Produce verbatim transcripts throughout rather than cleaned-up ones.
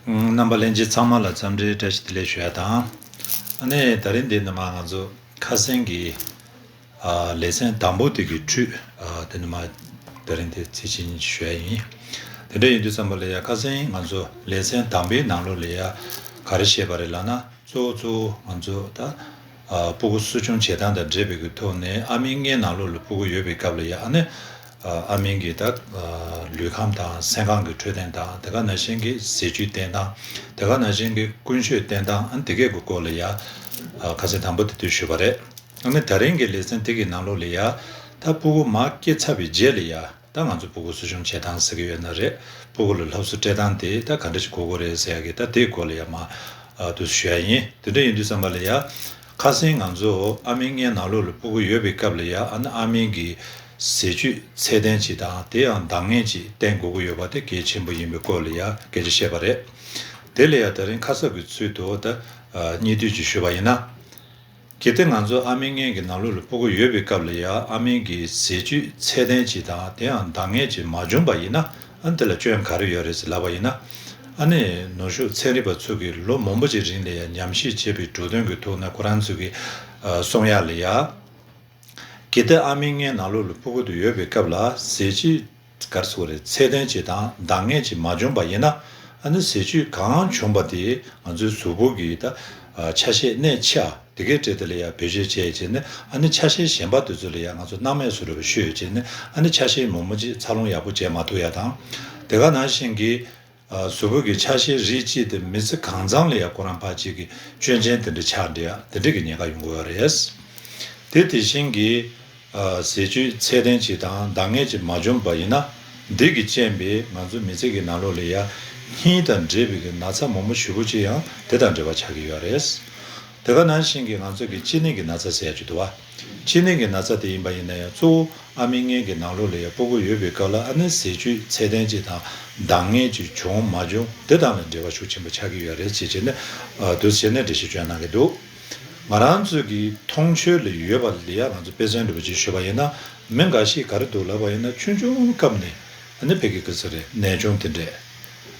རྣམ་པ་ལྷན་རྒྱས་ཚང་མ་ལ་འཚམས་འདྲིའི་བཀྲ་ཤིས་བདེ་ལེགས་ཞུ་ཡ་དང་། ཨ་ནི་ད་རིང་འདི་ནི་མ་ང་ཚོ་ཁ་སང་གི་ཨ་ལེ་ཚན་དང་པོ་དེ་གི་འཕྲོས་ཨ་དེ་ནི་མ་ད་རིང་དེ་ཚིག་ཆེན་ཞུ་ཡ་ཡིན། དེ་འདྲ་ཡིན་དུས་ཙམ་པ་ལ་ཡ་ཁ་སང་ང་ཚོ་ལེ་ཚན་དང་པོའི་ནང་ལོགས་ལ་ཡ་ག་རེ་བཤད་པ་རེད་ལབ་ན། གཙོ་བོ་གཙོ་བོ་ང་ཚོ་ད་ཨ་སྤུ་གུ་གསོ་སྐྱོང་བྱེད་སྟངས་དང་འབྲེལ་བའི་གི་ཐོག་ནས་ཨ་མའི་མངལ་ནང་ལོགས་ལ་སྤུ་གུ་ཡོད་པའི་སྐབས་ལ་ཡ་ཨ་ནི་ཨ་ཨ་མའི་གི་ད་ཨ་ལུས་ཁམས་དང་སེམས་ཁམས་ཀྱི་འཕྲོད་བསྟེན་དང་དེ་ག་ནང་བཞིན་གྱི་ཟས་བཅུད་བསྟེན་སྟངས་དེ་ག་ནང་བཞིན་གྱི་ཀུན་སྤྱོད་བསྟེན་སྟངས་ཨ་ནི་དེ་གས་ཀྱི་སྐོར་ལ་ཡ་ཨ་ཁ་སང་དང་པོ་དེ་དུས་ཞུས་པ་རེད། ཨ་ནི་ད་རིང་གི་ལེ་ཚན་དེ་གི་ནང་ལོགས་ལ་ཡ་ད་སྤུ་གུ་མར་སྐྱེས་ཚར་བའི་རྗེས་ལ་ཡ། ད་ང་ཚོ་སྤུ་གུ་གསོ་སྐྱོང་བྱེད་སྟངས་ཟེར་གྱི་ཡོད་ན་རེད། སྤུ་གུ་ལ་སློབ་གསོ་སྤྲད་སྟངས་དེ་ད་ག་འདྲ་ཞིག་དགོས་ཀྱི་རེད་ཟེར་ཡ་གི་ད་དེའི་སྐོར་ལ་ཡ་མ་ཨ་དུ་ཞུ་ཡ་ཡིན། དེ་འདྲ་ཡིན་དུས་ཙམ་པ་ལ་ཡ་ཁ་སང་ང་ཚོ་ཨ་མའི་མངལ་ནང་ལོགས་ལ་སྤུ་གུ་ཡོད་པའི་སྐབས་ལ་ཡ་ཨ་ནི་ཨ་མའི་གི་ཟས་བཅུད་ཚད་ལྡན་ཅིག་དང་དེ་ཡང་འདང་ངེས་ཅིག་བསྟེན་དགོས་ཀྱི་ཡོད་པ་དེ་གལ་ཆེན་པོ་ཡིན་པའི་སྐོར་ལ་ཡ་སྐད་ཆ་བཤད་པ་རེད། དེ་ལ་ཡ་ད་རིང་ཁ་གསབ་ཀྱི་ཚུལ་དུ་ད་ཨ་སྙིང་བསྡུས་ཅིག་ཞུས་པ་ཡིན་ན། གལ་ཏེ་ང་ཚོ་ཨ་མའི་མངལ་གྱི་ནང་ལོགས་ལ་སྤུ་གུ་ཡོད་པའི་སྐབས་ལ་ཡང་ཨ་མའི་གི་ཟས་བཅུད་ཚད་ལྡན་ཅིག་དང་དེ་ཡང་འདང་ངེས་ཅིག་མ་བྱུང་པ་ཡིན་ན། ཨ་ནི་དེ་ལ་སྐྱོན་ག་རེ་ཡོད་རེད་ཟེར་ལབ་པ་ཡིན་ན། ཨ་ནི་ནུ་ཞོ་ཚན་རིག་པ་ཚོ་གིས་ལོ་མང་པོ་ཅིག་རིང་ལ་ཡང་ཉམས་ཞིབ་བྱས་པའི་འགྲོ་དོན་གྱི་ཐོག་ནས་ཁོ་རང་ཚོ་གིས་ཨ་གསུང་ཡ་ལ་ཡ། གལ་ཏེ་ཨ་མའི་མངལ་ནང་ལོགས་ལ་སྤུ་གུ་དེ་ཡོད་པའི་སྐབས་ལ་ཟས་བཅུད་ག་རེ་ཟེར་དགོས་རེད། ཚད་ལྡན་ཅིག་དང་འདང་ངེས་ཅིག་མ་བྱུང་པ་ཡིན་ན། ཨ་ནི་ཟས་བཅུད་གང་བྱུང་པ་དེ་ང་ཚོའི་གཟུགས་པོ་གི་ད་ཨ་ཆ་ཤས་གནས་ཆེ་བ་དེ་གའི་གྲས་དེ་ལ་ཡང་བེད་སྤྱོད་བྱས་བྱས་ནས། ཨ་ནི་ཆ་ཤས་གཞན་པ་དེ་ཚོ་ལ་ཡང་ང་ཚོ་སྣང་མེད་བཟོ་འདྲ་བ་བཤུས་བྱས་ནས། ཨ་ནི་ཆ་ཤས་མང་པོ་ཅིག་འཚར་ལོངས་ཡག་པོ་བྱེད་མ་ཐུབ་ཡ་དང་། དེ་ག་ནང་བཞིན་གྱི་ཨ་གཟུགས་པོ་གི་ཆ་ཤས་རིགས་གཅིག་དེ་མི་ཚེ་གང་འཚམ་ལ་ཡང་ཁོ་རང་ཕར་གཅིག་གི་སྐྱོན་ཅན་དེ་འདྲ་ཆགས་འགྲོ་ཡ་དེ་འདྲ་གི་ཉེན་ཁ་ཡོང་གི་ཡོད་རེད། དེ་དེ་བཞིན་གྱི་ཨ་ཟས་བཅུད་ཚད་ལྡན་ཅིག་དང་འདང་ངེས་ཅིག་མ་བྱུང་པ་ཡིན་ན། འདི་གི་རྐྱེན་པས་ང་ཚོ་མི་ཚེ་གི་ནང་ལོགས་ལ་ཡ་སྙིང་དང་འབྲེལ་བའི་གི་ན་ཚ་མང་པོ་ཞེ་པོ་ཅིག་ཡང་དེ་དང་འབྲེལ་བ་ཆགས་ཀྱི་ཡོད་རེད། དེ་ག་ནང་བཞིན་གྱི་ང་ཚོ་གི་གཅིན་སྙི་གི་ན་ཚ་ཟེར་ཡ་ཅིག་འདུག་བ། གཅིན་སྙི་གི་ན་ཚ་དེ་ཡིན་པ་ཡིན་ན་ཡང་གཙོ་བོ་ཨ་མའི་མངལ་གྱི་ནང་ལོགས་ལ་ཡང་སྤུ་གུ་ཡོད་པའི་སྐབས་ལ་ཨ་ནི་ཟས་བཅུད་ཚད་ལྡན་ཅིག་དང་འདང་ངེས་ཅིག་བྱུང་མ་བྱུང་དེ་དང་ལ་འབྲེལ་བ་ཤུགས་ཆེན་པོ་ཆགས་ཀྱི་ཡོད་རེད་ཅེས་བྱས་ནས་ཨ་འདུག་སེ་བྱས་ནས་འགྲེལ་བཤད་བསྐྱོན་གནང་གི་འདུག། ང་རང་ཚོའི་གི་མཐོང་ཆོས་ལ་ཡོད་པ་ལ་ཡ་ང་ཚོ་དཔེ་མཚོན་འདྲ་པོ་ཅིག་ཞུས་པ་ཡིན་ན། མི་འགའ་ཞིག་ག་རེ་འདུག་ལབ་པ་ཡིན་ན། ཆུང་ཆུང་སྐབས་ནས་ཨ་ནི་ཕ་གི་ག་ཚོད་རེད། ནད་གཅོང་དེ་འདྲས།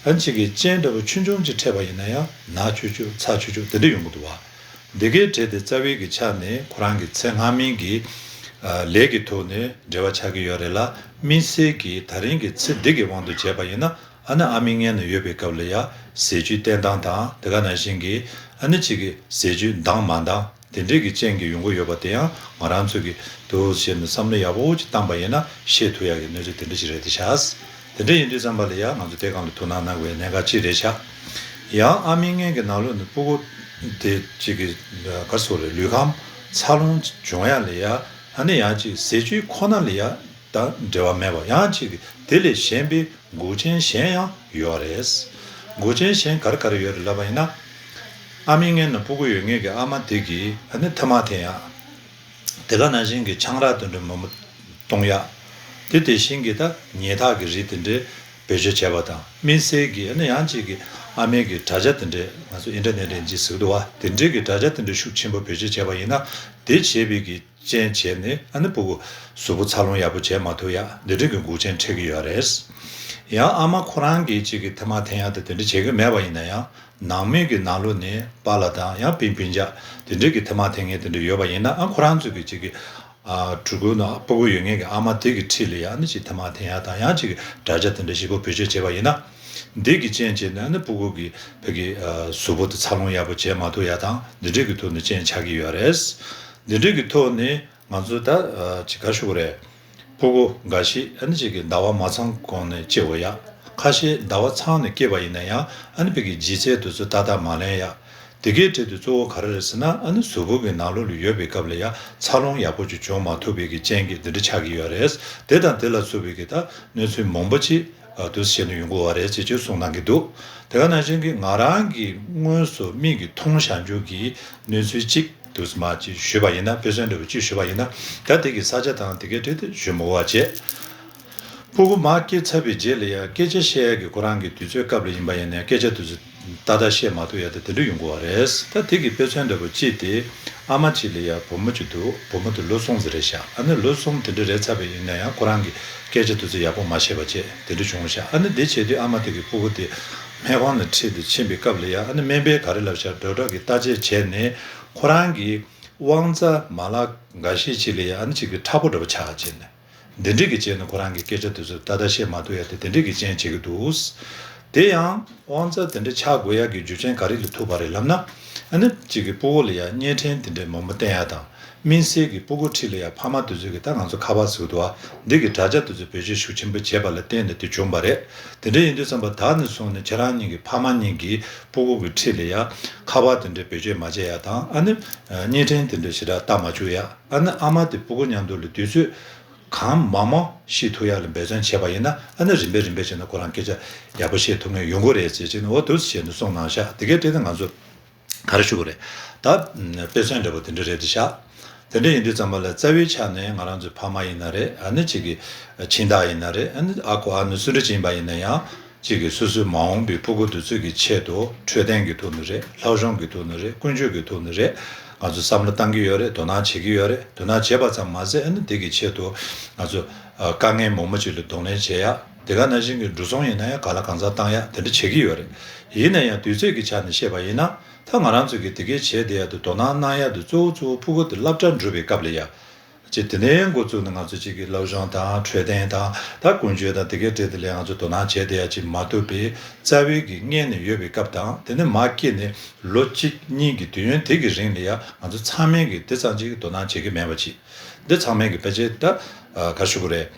ཨ་ནི་གཅིག་གི་སྐྱེས་འདྲ་པོ་ཆུང་ཆུང་ཅིག་འཕྲད་པ་ཡིན་ན་ཡང་ན་ཆུང་ཆུང་ཚ་ཆུང་ཆུང་དེ་འདྲ་ཡོང་གི་འདུག་བ། འདི་གའི་གྲས་དེ་རྩ་བའི་གི་ཆ་ནས་ཁོ་རང་གི་ཚེ་སྔ་མའི་གི་ཨ་ལས་ཀྱི་ཐོག་ནས་འབྲེལ་བ་ཆགས་ཀྱི་ཡོད་རེད་ལ། དམིགས་བསལ་གྱི་ད་རིང་གི་ཚེ་འདི་གི་དབང་དུ་བྱས་པ་ཡིན་ན། ཨ་ནི་ཨ་མའི་མངལ་ན་ཡོད་པའི་སྐབས་ལ་ཡ་ཟས་བཅུད་བསྟེན་སྟངས་དང་དེ་ག་ནང་བཞིན་གྱི་ཨ་ནི་གཅིག་གི་ཟས་བཅུད་འདང་མ་འདང་དེ་འདྲའི་གི་རྐྱེན་གྱིས་ཡོང་གི་ཡོད་པ་དེ་ཡང་ང་རང་ཚོ་གིས་འདུག་སེ་བྱས་ནས་བསམ་བློ་ཡག་པོ་ཅིག་བཏང་པ་ཡིན་ན་ཤེས་ཐུབ་ཡག་གི་གནས་ཚུལ་དེ་འདྲ་ཞིག་རེད་དེ་ཤག། དེ་འདྲ་ཡིན་དུས་ཙམ་པ་ལ་ཡ་ང་ཚོ་དེ་སྒང་ལ་ཐུགས་སྣང་གནང་དགོས་པའི་གནད་འགག་ཅིག་རེད་ཤག། ཡང་ཨ་མའི་མངལ་གྱི་ནང་ལོགས་ནས་སྤུ་གུ་དེ་གཅིག་གི་ག་རེ་ཟེར་དགོས་རེད། ལུས་ཁམས་འཚར་ལོངས་བྱུང་ཡ་ལ་ཡ་ཨ་ནི་ཡང་གཅིག་ཟས་བཅུད་ཁོ་ན་ལ་ཡ་དང་འབྲེལ་བ་མེད་པ། ཡང་གཅིག་དེ་ལས་གཞན་པའི་འགོག་རྐྱེན་གཞན་ཡང་ཡོད་རེད། འགོག་རྐྱེན་གཞན་ག་རེ་ག་རེ་ཡོད་རེད་ལབ་པ་ཡིན་ན། ཨ་མའི་མངལ་ན་སྤུ་གུ་ཡོད་མཁན་གྱི་ཨ་མ་དེ་གིས་ཨ་ནི་ཐ་མག་འཐེན་ཡག། དེ་ག་ནང་བཞིན་གྱི་ཆང་རག་དེ་འདྲ་མང་པོ་བཏུང་ཡག། དེ་དེ་བཞིན་གྱི་ད་ཉལ་ཐག་གི་རིགས་དེ་འདྲའི་བེད་སྤྱོད་བྱས་པ་དང་། དམིགས་བསལ་གྱི་ཨ་ནི་ཡང་གཅིག་གི་ཨ་མའི་གི་དྲ་རྒྱ་དེ་འདྲའི་ང་ཚོ་ཨིན་ཊར་ནེཊ་ཡིན་གཅིག་ཟེར་གི་འདུག་བ། དེ་འདྲའི་གི་དྲ་རྒྱ་དེ་འདྲ་ཤུགས་ཆེན་པོ་བེད་སྤྱོད་བྱས་པ་ཡིན་ན། དེ་བྱས་པའི་གི་རྐྱེན་བྱས་ནས་ཨ་ནི་སྤུ་གུ་གཟུགས་པོ་འཚར་ལོངས་ཡག་པོ་བྱེད་མ་ཐུབ་ཡ། འདི་འདྲ་གི་འགོག་རྐྱེན་འཕྲད་ཀྱི་ཡོད་རེད། ཡང་ཨ་མ་ཁོ་རང་གིས་གཅིག་གི་ཐ་མག་འཐེན་ཡ་དེ་དེ་འདྲ་བྱེད་ཀྱི་མེད་པ་ཡིན་ན་ཡང་། ནང་མི་གི་ནང་ལོགས་ནས་པཱ་ལགས་དང་ཡང་སྤུན་སྤུན་ཀྱག་དེ་འདྲ་གི་ཐ་མག་འཐེན་མཁན་དེ་འདྲ་ཡོད་པ་ཡིན་ན། ཨ་ཁོ་རང་ཚོ་གི་གཅིག་གི་ཨ་ཕྲུ་གུ་ན་སྤུ་གུ་ཡོད་མཁན་གྱི་ཨ་མ་དེ་གི་འཁྲིས་ལ་ཡང་ཨ་ནི་གཅིག་ཐ་མག་འཐེན་ཡ་དང་ཡང་གཅིག་གི་དྲ་རྒྱ་དེ་འདྲ་ཞིག་པོ་བེད་སྤྱོད་བྱས་པ་ཡིན་ན། འདི་གི་རྐྱེན་བྱས་ནས་ཨ་ནི་སྤུ་གུ་གི་ཕ་གི་ཨ་གཟུགས་པོ་དེ་འཚར་ལོངས་ཡག་པོ་བྱེད་མ་ཐུབ་ཡ་དང་འདི་འདྲ་གི་ཐོག་ནས་རྐྱེན་ཆགས་ཀྱི་ཡོད་རེད། འདི་འདྲ་གི་ཐོག་ནས་ང་ཚོ་ད་ཨ་ཅིག་ག་ཞུ་དགོས་རེད། སྤུ་གུ་འགའ་ཞིག་ཨ་ནི་གཅིག་གི་ཟླ་བ་མ་ཚང་གོང་ནས་སྐྱེ་འོ་ཡ། ཁ་ཤས་ཟླ་བ་ཚང་ནས་སྐྱེས་པ་ཡིན་ན་ཡང་ཨ་ནི་ཕ་གི་ལྗིད་ཚད་དེ་ཚོ་ཏག་ཏག་མ་ལེན་ཡ། དེ་གའི་གྲས་དེ་གཙོ་བོ་ག་རེ་རེད་ཟེར་ན། ཨ་ནི་གཟུགས་པོ་གི་ནང་ལོགས་ལ་ཡོད་པའི་སྐབས་ལ་ཡ་འཚར་ལོངས་ཡག་པོ་ཅིག་བྱུང་མ་ཐུབ་པའི་གི་རྐྱེན་གྱིས་འདི་འདྲ་ཆགས་ཀྱི་ཡོད་རེད། དེ་དང་དེ་ལ་སོགས་པའི་གི་ད་གནས་ཚུལ་མང་པོ་ཅིག་ཨ་འདུག་སེ་བྱས་ནས་ཡོང་གི་ཡོད་རེད་ཅེས་ཅིག་གསུངས་གནང་གི་འདུག། དེ་ག་ནང་བཞིན་གྱི་ང་རང་གི་དངོས་སུ་མིག་གིས་མཐོང་བཞག་རྒྱུ་གི་གནས་ཚུལ་ཅིག་འདུག་སེ་མ་ཅིག་ཞུས་པ་ཡིན་ན། དཔེ་མཚོན་འདྲ་པོ་ཅིག་ཞུས་པ་ཡིན་ན། ད་དེ་གི་ས་ཆ་དང་དེ་གའི་གྲས་དེ་ཞུ་མི་དགོས་པ་བྱས། སྤུ་གུ་མར་སྐྱེས་ཚར་བའི་རྗེས་ལ་ཡང་སྐད་ཆ་བཤད་ཡ་གི་ཁོ་རང་གི་དུས་ཚོད་སྐབས་ལ་ཡིན་པ་ཡིན་ནའི་སྐད་ཆ་དེ་ཚོ་ཏག་ཏག་བཤད་མ་ཐུབ་ཡ་དེ་དེ་འདྲ་ཡོང་གི་ཡོད་རེད། ད་དེ་གི་དཔེ་མཚོན་འདྲ་པོ་ཅིག་དེ་ཨ་མ་ཅིག་ལ་ཡ་བུ་མོ་ཅིག་འདུག། བུ་མོ་དེ་ལོ་གསུམ་ཙམ་རེད་ཤག། ཨ་ནི་ལོ་གསུམ་དེ་འདྲ་རེད་ཚར་བ་ཡིན་ན་ཡང་ཁོ་རང་གི་སྐད་ཆ་དེ་ཚོ་ཡག་པོ་མ་བཤད་པ་བྱས་དེ་འདྲ་བྱུང་ཤག། ཨ་ནི་དེ་བྱེད་དུས་ཨ་མ་དེ་གི་སྤུ་གུ་དེ་ སྨན་ཁང་ནང་ཁྲིད་དེ་ཕྱིན་པའི་སྐབས་ལ་ཡ། ཨ་ནི་སྨན་པས་ག་རེ་ལབ་ཤག་ཌོག་ཊར་གྱིས་བརྟག་དཔྱད་བྱས་ནས། ཁོ་རང་གི་དབང་རྩ་མ་ལག་འགའ་ཤས་ཅིག་ལ་ཡ་ཨ་ནི་ཅིག་གི་ཁྲ་པོ་འདྲ་པོ་ཆགས་བྱས་ནས། འདི་འདྲས་ཀྱི་རྐྱེན་ནས་ཁོ་རང་གི་སྐད་ཆ་དེ་ཚོ་ཏག་ཏག་བཤད་མ་ཐུབ་ཡ་དེ་དེ་འདྲས་ཀྱི་རྐྱེན་བྱེད་ཀྱི་འདུག། དེ་ཡང་དབང་རྩ་དེ་འདྲ་ཆགས་དགོས་ཡ་གི་རྒྱུ་རྐྱེན་ག་རེ་ལ་ཐུག་པ་རེད་ལབ་ན། ཨ་ནི་གཅིག་གི་ཕྲུ་གུ་ལ་ཡ་བརྙན་འཕྲིན་དེ་འདྲས་མང་པོ་བསྟན་ཡ་དང་། དམིགས་བསལ་གྱི་ཕྲུ་གུ་འཁྲིས་ལ་ཡ་ཕ་མ་དེ་ཚོས་གི་ད་ང་ཚོ་ཁ་པར་ཟེར་གི་འདུག་བ། འདི་གི་དྲ་རྒྱ་དེ་ཚོ་བེད་སྤྱོད་ཤུགས་ཆེན་པོ་བྱས་པ་ལ་བརྟེན་ནས་དེ་བྱུང་བ་རེད། དེ་འདྲ་ཡིན་དུས་ཙམ་པ་ད་ནས་བཟུང་ནས་ཁྱེད་རང་གཉིས་ཀྱི་ཕ་མ་གཉིས་ཀྱིས་ཕྲུ་གུ་གི་འཁྲིས་ལ་ཡ་ཁ་པར་དེ་འདྲས་བེད་སྤྱོད་མ་བྱས་ཡ་དང་། ཨ་ནི་བརྙན་འཕྲིན་དེ་འདྲས་ཞེ་དྲག་ལྟ་མ་བཅུག་ཡ། ཨ་ནི་ཨ་མ་དེ་ཕྲུ་གུ་མཉམ་དུ་ལ་དུས་ཚོད་གང་མང་མང་ཤེས་ཐུབ་ཡ་ལ་འབད་བརྩོན་བྱས་པ་ཡིན་ན། ཨ་ནི་རིམ་པས་རིམ་པས་བྱས་ན་ཁོ་རང་སྐད་ཆ་ཡག་པོ་བཤད་ཐུབ་མཁན་ཡོང་གི་རེད་ཟེར་བྱས་ནས་འོ་འདུག་སེ་བྱས་ནས་གསུངས་གནང་ཤག། དེ་གའི་གྲས་དེ་ང་ཚོ་ག་རེ་ཞུ་དགོས་རེད། ད་དཔེ་མཚོན་འདྲ་པོ་དེ་འདྲ་རེད་དེ་ཤག། དེ་འདྲ་ཡིན་དུས་ཙམ་པ་ལ་རྩ་བའི་ཆ་ནས་ང་རང་ཚོའི་ཕ་མ་ཡིན་ན་རེད། ཨ་ནི་གཅིག་གི་ཁྱིམ་བདག་ཡིན་ན་རེད། ཨ་ནི་ཨ་ཁུ་ཨ་ནུ་སུ་འདྲ་ཅིག་ཡིན་པ་ཡིན་ན་ཡང་། གཅིག་གིས་སོ་སོའི་མ་འོངས་པའི་ཕྲུ་གུ་དེ་ཚོ་གི་ཆེད་དུ་འཕྲོད་བསྟེན་གྱི་ཐོག་ནས་རེད། སློབ་སྦྱོང་གི་ཐོག་ནས་རེད། ཀུན་སྤྱོད་ཀྱི་ཐོག་ནས་རེད། ང་ཚོ་བསམ་བློ་བཏང་གི་ཡོད་རེད། དོ་སྣང་བྱེད་ཀྱི་ཡོད་རེད། དོ་སྣང་བྱས་པ་ཙམ་མ་ཟད། ཨ་ནི་དེ་གི་ཆེད་དུ་ང་ཚོ་ཨ་དཀའ་ངལ་མང་པོ་ཅིག་ལ་གདོང་ལེན་བྱེད་ཡ། དེ་ག་ནང་བཞིན་གྱི་འགྲོ་སོང་ཡིན་ན་ཡང་གང་ལ་གང་འཚམ་བཏང་ཡ་དེ་འདྲ་བྱེད་ཀྱི་ཡོད་རེད། ཡིན་ན་ཡང་དུས་ཚོད་ཀྱི་ཆ་ནས་བཤད་པ་ཡིན་ན། ད་ང་རང་ཚོ་གི་དེ་གའི་བྱས་བསྡད་ཡ་དེ་དོ་སྣང་གནང་ཡ་དེ་གཙོ་བོ་གཙོ་བོ་ཕྲུ་གུ་དེ་སློབ་གྲྭ་འགྲོ་བའི་སྐབས་ལ་ཡ། ཅིག་དེ་ནས་འགོ་བཙུགས་ནས་ང་ཚོ་གཅིག་གི་སློབ་སྦྱོང་དང་འཕྲོད་བསྟེན་དང་། ད་ཀུན་སྤྱོད་དང་དེ་གའི་གྲས་དེ་ལ་ང་ཚོ་དོ་སྣང་བྱས་བསྡད་ཡ་ཅིག་མ་གཏོགས་པའི་རྩ་བའི་གི་མངལ་ནས་ཡོད་པའི་སྐབས་དང་། དེ་ནས་མ་སྐྱེས་ནས་ལོ་གཅིག་གཉིས་ཀྱི་དུས་ཡུན་དེ་གི་རིང་ལ་ཡ་ང་ཚོ་ཚང་མས་གི་དེ་ཙམ་ཅིག་གི་དོ་སྣང་བྱེད་ཀྱི་མེད་པ་ཅིག། འདི་ཚང་མས་གི་ཕལ་ཆེར་ད་ཨ་ག་རེ་ཞུ་དགོས་རེད།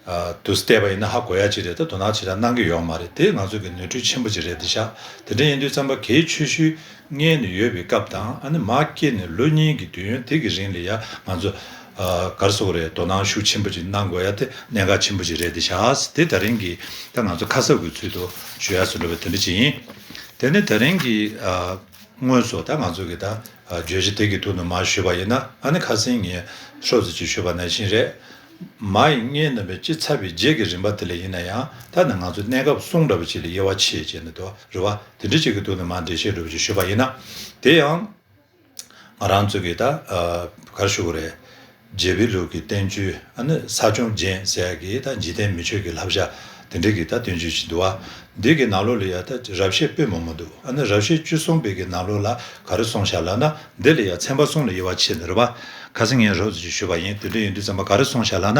ཨ་དུས་བལྟས་པ་ཡིན་ན་ཧ་གོ་ཡ་ཅིག་རེད། ད་དོ་སྣང་ཇི་ལྟར་གནང་གི་ཡོད་མ་རེད། དེ་ང་ཚོ་གི་ནོར་འཁྲུལ་ཆེན་པོ་ཅིག་རེད་དེ་ཤག། དེ་འདྲ་ཡིན་དུས་ཙམ་པ་གལ་ཆེ་ཤོས་མངལ་ནས་ཡོད་པའི་སྐབས་དང་། ཨ་ནི་མ་སྐྱེས་ནས་ལོ་གཉིས་ཀྱི་དུས་ཡུན་དེ་གི་རིང་ལ་ཡ་ང་ཚོ་ཨ་ག་རེ་ཟེར་དགོས་རེད། དོ་སྣང་ཤུགས་ཆེན་པོ་ཅིག་གནང་དགོས་ཡ་དེ་གནད་འགག་ཆེན་པོ་ཅིག་རེད་དེ་ཤག། དེ་ད་རིང་གི་ད་ང་ཚོ་ཁ་གསབ་ཀྱི་ཚུལ་དུ་ཞུ་ཡ་བཟོ་འདྲ་བ་དེ་འདྲ་ཅིག་ཡིན། དེ་ནས་ད་རིང་གི་ཨ་དངོས་སུ་ད་ང་ཚོ་གི་ད་ཨ་བརྗོད་གཞི་དེ་གི་ཐོག་ནས་མར་ཞུས་པ་ཡིན་ན། ཨ་ནི་ཁ་སང་ངས་ཧྲོབ་ཙམ་ཅིག་ཞུས་པ་ནང་བཞིན་རེད། མ་ཡི་མངལ་ནས་སྐྱེས་ཚར་བའི་རྗེས་ཀྱི་རིམ་པ་དེ་ལ་ཡིན་ན་ཡང་། ད་ནི་ང་ཚོ་གནས་སྐབས་གསུམ་འདྲ་པོ་ཅིག་ལ་དབྱེ་བ་ཕྱེ་བྱས་ནས་འདུག་རེད་བ། དེ་འདྲ་ཅིག་གི་ཐོག་ནས་མར་འགྲེལ་བཤད་འདྲ་པོ་ཅིག་ཞུས་པ་ཡིན་ན། དེ་ཡང་ང་རང་ཚོ་གི་ད་ཨ་ག་རེ་ཞུ་དགོས་རེད། རྒྱལ་པོའི་ལུགས་ཀྱི་བསྟན་བཅོས། ཨ་ནི་ས་སྐྱོང་རྒྱན་ཟེར་ཡ་གི་ད་འཇིག་རྟེན་མི་ཆོས་ཀྱི་བསླབ་བྱ་དེ་འདྲ་གི་ད་བསྟན་བཅོས་ཤིག་འདུག་བ། འདི་གི་ནང་ལོགས་ལ་ཡ་ད་རབ་བཤད་དཔེ་མང་པོ་འདུག། ཨ་ནི་རབ་བཤད་བཅུ་གསུམ་པའི་གི་ནང་ལོགས་ལ་ག་རེ་གསུངས་ཤག་ལབ་ན། འདི་ལ་ཡ་ཚན་པ་གསུམ་ལ་དབྱེ་བ་ཕྱེ་ནས་རེད་བ། ཁ་སང་ངས་ཧྲོབ་ཙམ་ཅིག་ཞུས་པ་ཡིན། དེ་འདྲ་ཡིན་དུས་ཙམ་པ་ག་རེ་གསུངས་ཤག་ལབ་ན།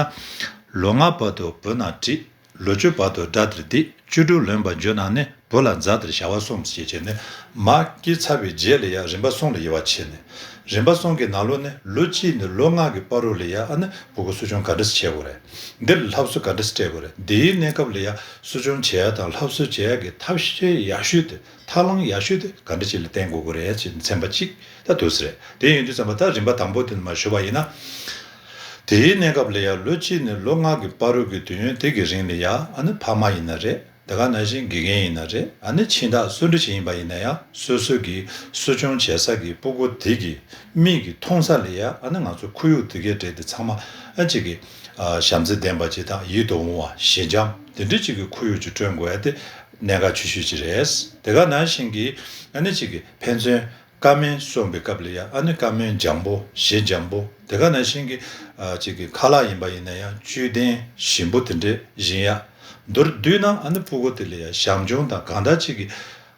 ལོ་ལྔ་བར་དུ་བུ་ནང་བྲིས། ལོ་བཅུ་བར་དུ་དགྲ་དེར་སྡིག། བཅུ་དྲུག་ལོན་པར་གྱུར་ན་ནི། བུ་ལ་མཛའ་དེར་བྱ་བ་གསུམ་ཞེས་བྱས་ནས། མ་སྐྱེས་ཚར་བའི་རྗེས་ལ་ཡང་རིམ་པ་གསུམ་ལ་དབྱེ་བ་ཕྱེ་ནས། རིམ་པ་གསུམ་གྱི་ནང་ལོགས་ནས་ལོ་གཅིག་ནས་ལོ་ལྔ་གི་བར་དུ་ལ་ཡང་ཨ་ནི་ཕྲུ་གུ་གསོ་སྐྱོང་ག་འདྲ་སེ་བྱེད་དགོས་རེད། འདིར་སློབ་གསོ་ག་འདྲ་སེ་སྤྲད་དགོས་རེད། འདིའི་གནས་སྐབས་ལ་ཡང་གསོ་སྐྱོང་བྱེད་ཡ་དང་སློབ་གསོ་བྱེད་ཡ་གི་ཐབས་ཤེས་ཡག་ཤོས་དེ། ཐབས་ལམ་ཡག་ཤོས་དེ་ག་འདྲ་ཅིག་ལ་བརྟེན་དགོས་ཀྱི་རེད་ཅེས་ཚན་པ་གཅིག་ད་འདུག་སེ་རེད། དེ་ཡིན་དུས་ཙམ་པ་ད་རིམ་པ་དང་པོ་དེ་ནས་མར་ཞུས་པ་ཡིན་ན། དེའི་གནས་སྐབས་ལ་ཡང་ལོ་གཅིག་ནས་ལོ་ལྔ་གི་བར་དུ་གི་དུས་ཡུན་དེ་གི་རིང་ལ་ཡང་ཨ་ནི་ཕ་མ་ཡིན་ན་རེད། དེ་ག་ནང་བཞིན་དགེ་རྒན་ཡིན་ན་རེད། ཨ་ནི་ཁྱིམ་བདག་སུ་འདྲ་ཞིག་ཡིན་པ་ཡིན་ན་ཡང་། སོ་སོ་གི་གསོ་སྐྱོང་བྱེད་ས་གི་ཕྲུ་གུ་དེ་གི་མིག་གིས་མཐོང་ས་ལ་ཡང་ཨ་ནི་ང་ཚོ་ཁོར་ཡུག་དེ་གའི་གྲས་དེ་ཚང་མ་ཨ་ཅིག་གི་ཨ་བྱམས་བརྩེ་ལྡན་པ་ཅིག་དང་། ཡིད་དུ་འོང་བ། ཞི་འཇམ་དེ་འདྲ་ཅིག་གི་ཁོར་ཡུག་ཅིག་བསྐྲུན་དགོས་ཡ་དེ་གནད་འགག་ཆེ་ཤོས་ཅིག་རེད། དེ་ག་ནང་བཞིན་གྱི་ཨ་ནི་ཅིག་གི་ཕན་ཚུན་བཀའ་མོལ་གསུང་བའི་སྐབས་ལ་ཡང་ཨ་ནི་བཀའ་མོལ་འཇམ་པོ། ཞི་འཇམ་པོ། དེ་ག་ནང་བཞིན་གྱི་ཨ་ཅིག་གི་ཁ་ལག་ཡིན་པ་ཡིན་ན་ཡང་བཅུད་ལྡན་ཞིམ་པོ་དེ་འདྲས་བཞེས་ཡ། མདོར་བསྡུས་ན་ཨ་ནི་ཕྲུ་གུ་དེ་ལ་ཡང་བྱམས་སྐྱོང་དང་གང་ལྟར་ཅིག་གི་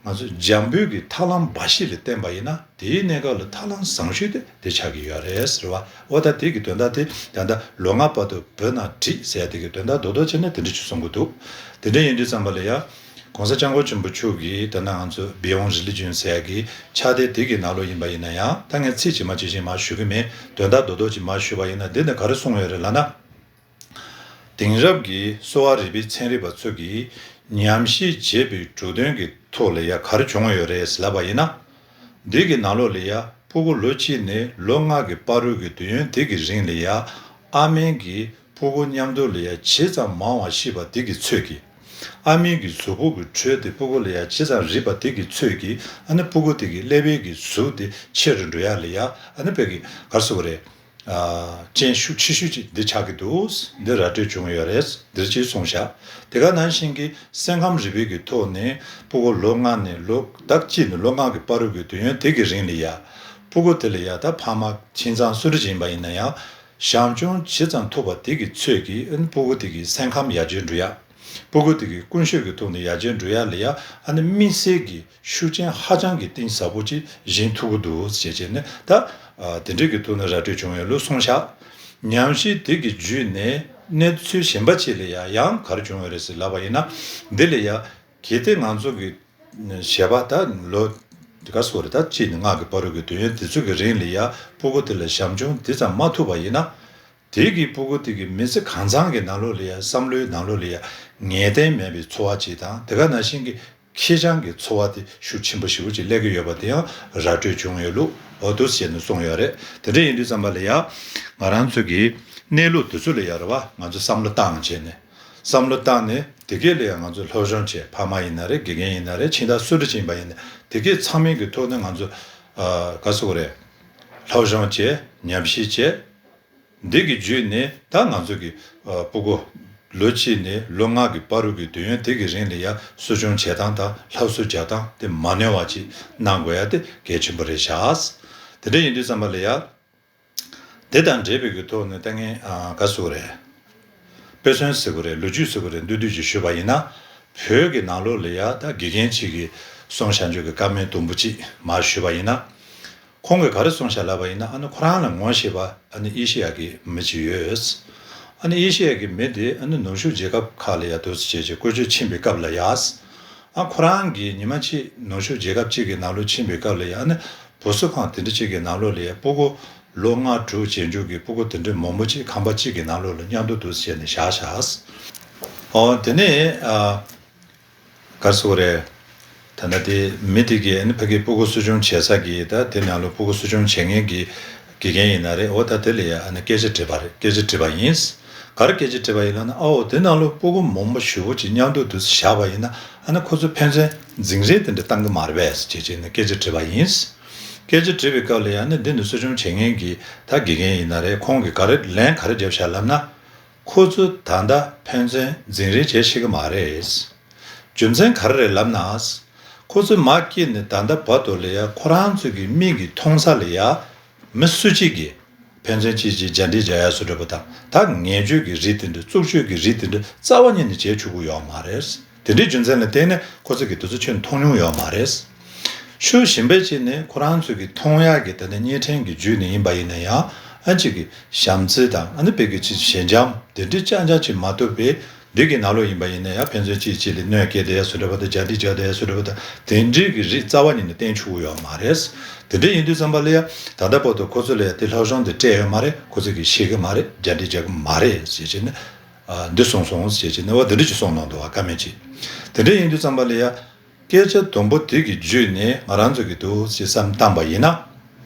ང་ཚོ་འཇམ་པོའི་གི་ཐབས་ལམ་འབའ་ཞིག་ལ་བརྟེན་པ་ཡིན་ན། དེའི་གནས་སྐབས་ལ་ཐབས་ལམ་བཟང་ཤོས་དེ་དེ་ཆགས་ཀྱི་ཡོད་རེད་ཟེར་བ། འོ་ད་དེ་གི་དོན་དག་དེ་ད་ལྟ་ལོ་ལྔ་བར་དུ་བུ་ནང་བྲིས་ཟེར་ཡ་དེ་གི་དོན་དག་རྡོག་རྡོག་བྱས་ན་དེ་འདྲ་ཅིག་གསུང་གི་འདུག། དེ་འདྲ་ཡིན་དུས་ཙམ་པ་ལ་ཡང་། གོང་ས་སྐྱབས་མགོན་ཆེན་པོ་མཆོག་གིས་ད་ནང་ང་ཚོ་Beyond Religion ཟེར་ཡ་གི་ཕྱག་དེབ་དེ་གི་ནང་ལོགས་ཡིན་པ་ཡིན་ན་ཡང་། ད་ངས་ཚིག་ཇི་མ་ཇི་བཞིན་མར་ཞུ་གི་མེད། དོན་དག་རྡོག་རྡོག་ཅིག་མར་ཞུས་པ་ཡིན་ན། འདི་ནས་ག་རེ་གསུངས་ཡོད་རེད་ལབ་ན། དེང་རབས་ཀྱི་གསོ་བ་རིག་པའི་ཚན་རིག་པ་ཚོ་གིས་ཉམས་ཞིབ་བྱས་པའི་གྲུབ་དོན་གྱི་ཐོག་ལ་ཡ་ག་རེ་བྱུང་ཡོད་རེད་ལབ་པ་ཡིན་ན། འདི་གི་ནང་ལོགས་ལ་ཡ་ཕྲུ་གུ་ལོ་གཅིག་ནས་ལོ་ལྔ་གི་བར་དུ་གི་དུས་ཡུན་དེ་གི་རིང་ལ་ཡ། ཨ་མས་ཀྱིས་ཕྲུ་གུ་མཉམ་དུ་ལ་ཡ་ཇི་ཙམ་མང་བ་ཤེས་པ་དེ་གི་ཚོད་ཀྱིས། ཨ་མའི་གི་གཟུགས་པོ་གི་དྲོད་དེ་ཕྲུ་གུ་ལ་ཡ་ཇི་ཙམ་རེག་པ་དེ་གི་ཚོད་ཀྱིས། ཨ་ནི་ཕྲུ་གུ་དེ་གི་ཀླད་པའི་གི་གཟུགས་དེ་ཆེ་རུ་འགྲོ་ཡ་ལ་ཡ། ཨ་ནི་དཔེ་གི་ག་རེ་ཟེར་དགོས་རེད། ཨ་རྐྱེན་ཤུགས་ཆེ་ཤོས་ཅིག་འདི་ཆགས་ཀྱི་འདུག། འདི་ར་སྤྲོད་བྱུང་ཡོད་རེད། འདིར་ཅིག་གསུངས་བཞག། དེ་ག་ནང་བཞིན་གྱི་སེམས་ཁམས་རིག་པའི་གི་ཐོག་ནས་ཕྲུ་གུ་ལོ་ལྔ་ནས་ལོ་ཟླ་གཅིག་ནས་ལོ་ལྔ་གི་བར་དུ་གི་དུས་ཡུན་དེ་གི་རིང་ལ་ཡ། ཕྲུ་གུ་དེ་ལ་ཡ་ད་ཕ་མ་ཁྱིམ་ཚང་སུ་འདྲ་ཅིག་ཡིན་པ་ཡིན་ན་ཡང་། བྱམས་སྐྱོང་ཇི་ཙམ་ཐུབ་པ་དེ་གི་ཚོད་ཀྱིས་ཨ་ནི་ཕྲུ་གུ་དེ་གི་སེམས་ཁམས་ཡར་རྒྱས་འགྲོ་ཡ། སྤུ་གུ་དེ་གི་ཀུན་སྤྱོད་ཀྱི་ཐོག་ནས་ཡར་རྒྱས་འགྲོ་ཡ་ལ་ཡ་ཨ་ནི་དམིགས་བསལ་གྱི་ཤུགས་རྐྱེན་ཧ་ཅང་གི་གཏིང་ཟབ་པོ་ཅིག་བཞེངས་ཐུབ་ཀྱི་འདུག་ཟེར་བྱས་ནས་ད་དེ་འདྲའི་གི་ཐོག་ནས་ར་སྤྲོད་བྱུང་བའི་ལུགས་གསུངས་ཤག་ཉམས་ཞིབ་དེ་གི་བརྒྱུད་ནས་གནས་ཚུལ་གཞན་པ་ཅིག་ལ་ཡ་ཡང་ག་རེ་བྱུང་བ་རེད་ཟེར་ལབ་པ་ཡིན་ན། འདི་ལ་ཡ་གལ་ཏེ་ང་ཚོ་གི་བྱས་པ་ད་ལོ་འདི་ག་སོ་རེད། ད་གཅིག་ནས་ལྔ་གི་བར་དུ་གི་དུས་ཡུན་དེ་ཚོ་གི་རིང་ལ་ཡ་སྤུ་གུ་དེ་ལ་ཞབས་འཇུག་འདི་ཙམ་མ་ཐུབ་པ་ཡིན་ན། དེ་གི་སྤུ་གུ་དེ་གི་མི་ཚེ་གང་ཚང་གི་ནང་ལོགས་ལ་ཡ་བསམ་བློའི་ནང་ལོགས་ལ་ཡ་ངེས་གཏན་མེད་པའི་འཚོ་བ་ཅིག་དང་དེ་ག་ནང་བཞིན་གྱི་ཁེར་རྐྱང་གི་འཚོ་བ་དེ་ཤུགས་ཆེན་པོ་ཞེ་པོ་ཅིག་སླེབས་ཀྱི་ཡོད་པ་དེ་ཡང་ར་སྤྲོད་བྱུང་ཡོད་ལུགས་འོ་འདུག་ཟེར་ནས་གསུངས་ཡོད་རེད། དེ་འདྲ་ཡིན་དུས་ཙམ་པ་ལ་ཡ་ང་རང་ཚོ་གི་གནས་ལུགས་དེ་ཚོ་ལ་ཡ་རེད་བ། ང་ཚོ་བསམ་བློ་བཏང་བྱས་ནས་བསམ་བློ་བཏང་ནས་དེ་གས་ལ་ཡ་ང་ཚོ་སློབ་སྦྱོང་བྱས། ཕ་མ་ཡིན་ན་རེད། དགེ་རྒན་ཡིན་ན་རེད། ཁྱིམ་བདག་སུ་འདྲ་ཅིག་ཡིན་པ་ཡིན་ན་དེ་གས་ཚང་མའི་གི་ཐོག་ནས་ང་ཚོ་ག་ཟེར་དགོས་རེད། སློབ་སྦྱོང་བྱས། ཉམས་ཞིབ་བྱས། འདི་གི་བརྒྱུད་ནས་ད་ང་ཚོ་གི་ཨ་སྤུ་གུ་ལོ་གཅིག་ནས་ལོ་ལྔ་གི་བར་དུ་གི་དུས་ཡུན་དེ་གི་རིང་ལ་ཡ་གསོ་སྐྱོང་བྱེད་སྟངས་དང་སླར་གསོ་རྒྱག་སྟངས་དེ་མ་ནོར་བ་ཅིག་གནང་དགོས་ཡ་དེ་གལ་ཆེན་པོ་རེད་ཤག་དེ་འདྲ་ཡིན་དུས་ཙམ་པ་ལ་ཡ་དེ་དང་འབྲེལ་བའི་གི་ཐོག་ནས་ད་ངས་ཨ་ག་ཟེར་དགོས་རེད། དཔེ་མཚོན་ཟེར་དགོས་རེད། ལོ་རྒྱུས་ཟེར་དགོས་རེད། མདོར་བསྡུས་ཅིག་ཞུས་པ་ཡིན་ན། བོད་ཀྱི་ནང་ལོགས་ལ་ཡ་ད་དགེ་རྒན་ཅིག་གིས་གསུངས་བཞག་རྒྱུ་གི་བཀའ་མོལ་དུམ་བུ་གཅིག་མར་ཞུས་པ་ཡིན་ན། ཁོང་གིས་ག་རེ་གསུངས་བཞག་ལབ་པ་ཡིན་ན། ཨ་ནི་ཁོ་རང་ལ་ངོ་ཤེས་པ་ཨ་ནི་ཨེ་ཤེ་ཡ་གི་མི་ཅིག་ཡོད། ཨ་ནི་ཨེ་ཤེ་ཡ་གི་མི་དེ་ཨ་ནི་ནུབ་ཕྱོགས་རྒྱལ་ཁབ་ཁག་ལ་ཡ་འདུག་སེ་བྱས་བྱས་བཀོལ་སྤྱོད་ཕྱིན་པའི་སྐབས་ལ་ཡ། ཨ་ཁོ་རང་གིས་ཉི་མ་གཅིག་ནུབ་ཕྱོགས་རྒྱལ་ཁབ་ཅིག་གི་ནང་ལོགས་ཕྱིན་པའི་སྐབས་ལ་ཡ། ཨ་ནི་བུ་གསོ་ཁང་དེ་འདྲ་ཅིག་གི་ནང་ལོགས་ལ་ཡ་སྤུ་གུ་ལོ་ལྔ་དྲུག་བྱེད་འཇུག་གི་སྤུ་གུ་དེ་འདྲ་མང་པོ་ཅིག་ཁང་པ་གཅིག་གི་ནང་ལོགས་ལ་མཉམ་དུ་འདུག་སེ་བྱས་ནས་བཞག་བཞག་ཨོ་དེ་ནས་ཨ། ག་རེ་ཟེར་དགོས་རེད། ད་ལྟ་དེ་མི་དེ་གིས་ཨ་ནི་ཕ་གིའི་སྤུ་གུ་གསོ་སྐྱོང་བྱེད་ས་གི་ད་དེ་ནང་ལོགས་སྤུ་གུ་གསོ་སྐྱོང་བྱེད་མཁན་གྱི་དགེ་རྒན་ཡིན་ན་རེད། འོ་ད་དེ་ལ་ཡ་ཨ་ནི་སྐད་ཆ་དྲིས་པ་རེད། སྐད་ཆ་དྲིས་པ་ཡིན། ག་རེ་སྐད་ཆ་དྲིས་པ་ཡིན་ལབ་ན། ཨའོ་དེ་ནང་ལོགས་སྤུ་གུ་མང་པོ་ཞེ་པོ་ཅིག་མཉམ་དུ་འདུག་སེ་བཞག་པ་ཡིན་ན་ཨ་ནི་ཁོ་ཚོ་ཕན་ཚུན་འཛིང་རེས་དེ་འདྲ་བཏང་གི་མ་རེད་པས་ཅེས་བྱས་ནས་སྐད་ཆ་དྲིས་པ་ཡིན། སྐད་ཆ་དྲིས་པའི་སྐབས་ལ་ཡ་ཨ་ནི་འདི་ནི་གསོ་སྐྱོང་བྱེད་མཁན་གྱི་ད་དགེ་རྒན་ཡིན་ན་རེད། ཁོང་གིས་ག་རེ་ལན་ག་རེ་བརྒྱབ་བཞག་ལབ་ན། ཁོ་ཚོ་ད་ལྟ་ཕན་ཚུན་འཛིང་རེས་བྱེད་ཤེས་ཀྱི་མ་རེད། རྒྱུ་མཚན་ག་རེ་རེད་ལབ་ན། ཁོ་ཚོས་མ་སྐྱེས་ནས་ད་ལྟ་བར་དུ་ལ་ཡ་ཁོ་རང་ཚོ་གི་མིག་གིས་མཐོང་ས་ལ་ཡ་མི་སུ་གཅིག་གིས་ཕན་ཚུན་གཅིག་གཅིག་རྒྱ་འདྲེ་རྒྱག་ཡ་བཟོ་འདྲ་པོ་དང་ད་ངན་སྤྱོད་ཀྱི་རིགས་དེ་འདྲ་རྩུབ་སྤྱོད་ཀྱི་རིགས་དེ་འདྲ་རྩ་བ་ཉིད་ནས་བྱེད་ཆོག་གི་ཡོད་མ་རེད། དེ་འདྲའི་རྒྱུ་མཚན་ལ་བརྟེན་ནས་ཁོ་ཚོ་གིས་དེ་ཚོ་ཁྱོན་མཐོང་མྱོང་ཡོད་མ་རེད། ཤུགས་ཞིམ་པའི་ཆེད་ནས་ཁོ་རང་ཚོ་གི་མཐོང་ཡག་གི་ད་ནི་བརྙན་འཕྲིན་གྱི་བརྒྱུད་ནས་ཡིན་པ་ཡིན་ན་ཡང་ཨ་ཅིག་གི་བྱམས་བརྩེ་དང་ཨ་ནི་དཔེ་གི་ཅིག་ཞི་འཇམ་དེ་འདྲའི་རྐྱང་རྐྱང་ཅིག་མ་གཏོགས་པའི་འདི་གི་ནང་ལོགས་ཡིན་པ་ཡིན་ན་ཡང་ཕན་ཚུན་གཅིག་གཅིག་ལ་གནོད་སྐྱེལ་བསྡད་ཡ་བཟོ་འདྲ་པོ་དང་རྒྱ་འདྲེ་རྒྱག་བསྡད་ཡ་བཟོ་འདྲ་པོ་དང་དེ་འདྲའི་གི་རིགས་རྩ་བ་ཉིད་ནས་བསྟན་ཆོག་གི་ཡོད་མ་རེད། དེ་འདྲ་ཡིན་དུས་ཙམ་པ་ལ་ཡ་ད་ལྟ་བར་དུ་ཁོ་ཚོ་ལ་ཡ་དེ་སློབ་སྦྱོང་དེ་སྤྲད་ཡོད་མ་རེད། ཁོ་ཚོ་གིས་ཤེས་གི་མ་རེད། རྒྱ་འདྲེ་རྒྱག་གི་མ་རེད་ཞེས་བྱས་ནས་འདི་གསུངས་སོང་ཞེས་བྱས་ནས་འོ་དེ་འདྲ་ཅིག་གསུངས་གནང་འདུག་བ་བཀའ་མོལ་ཅིག་དེ་འདྲ་ཡིན་དུས་ཙམ་པ་ལ་ཡ། སྐད་ཆ་དུམ་བུ་དེ་གི་བརྒྱུད་ནས་ང་རང་ཚོ་གི་འདུག་ཅེས་བསམ་བཏང་པ་ཡིན་ན།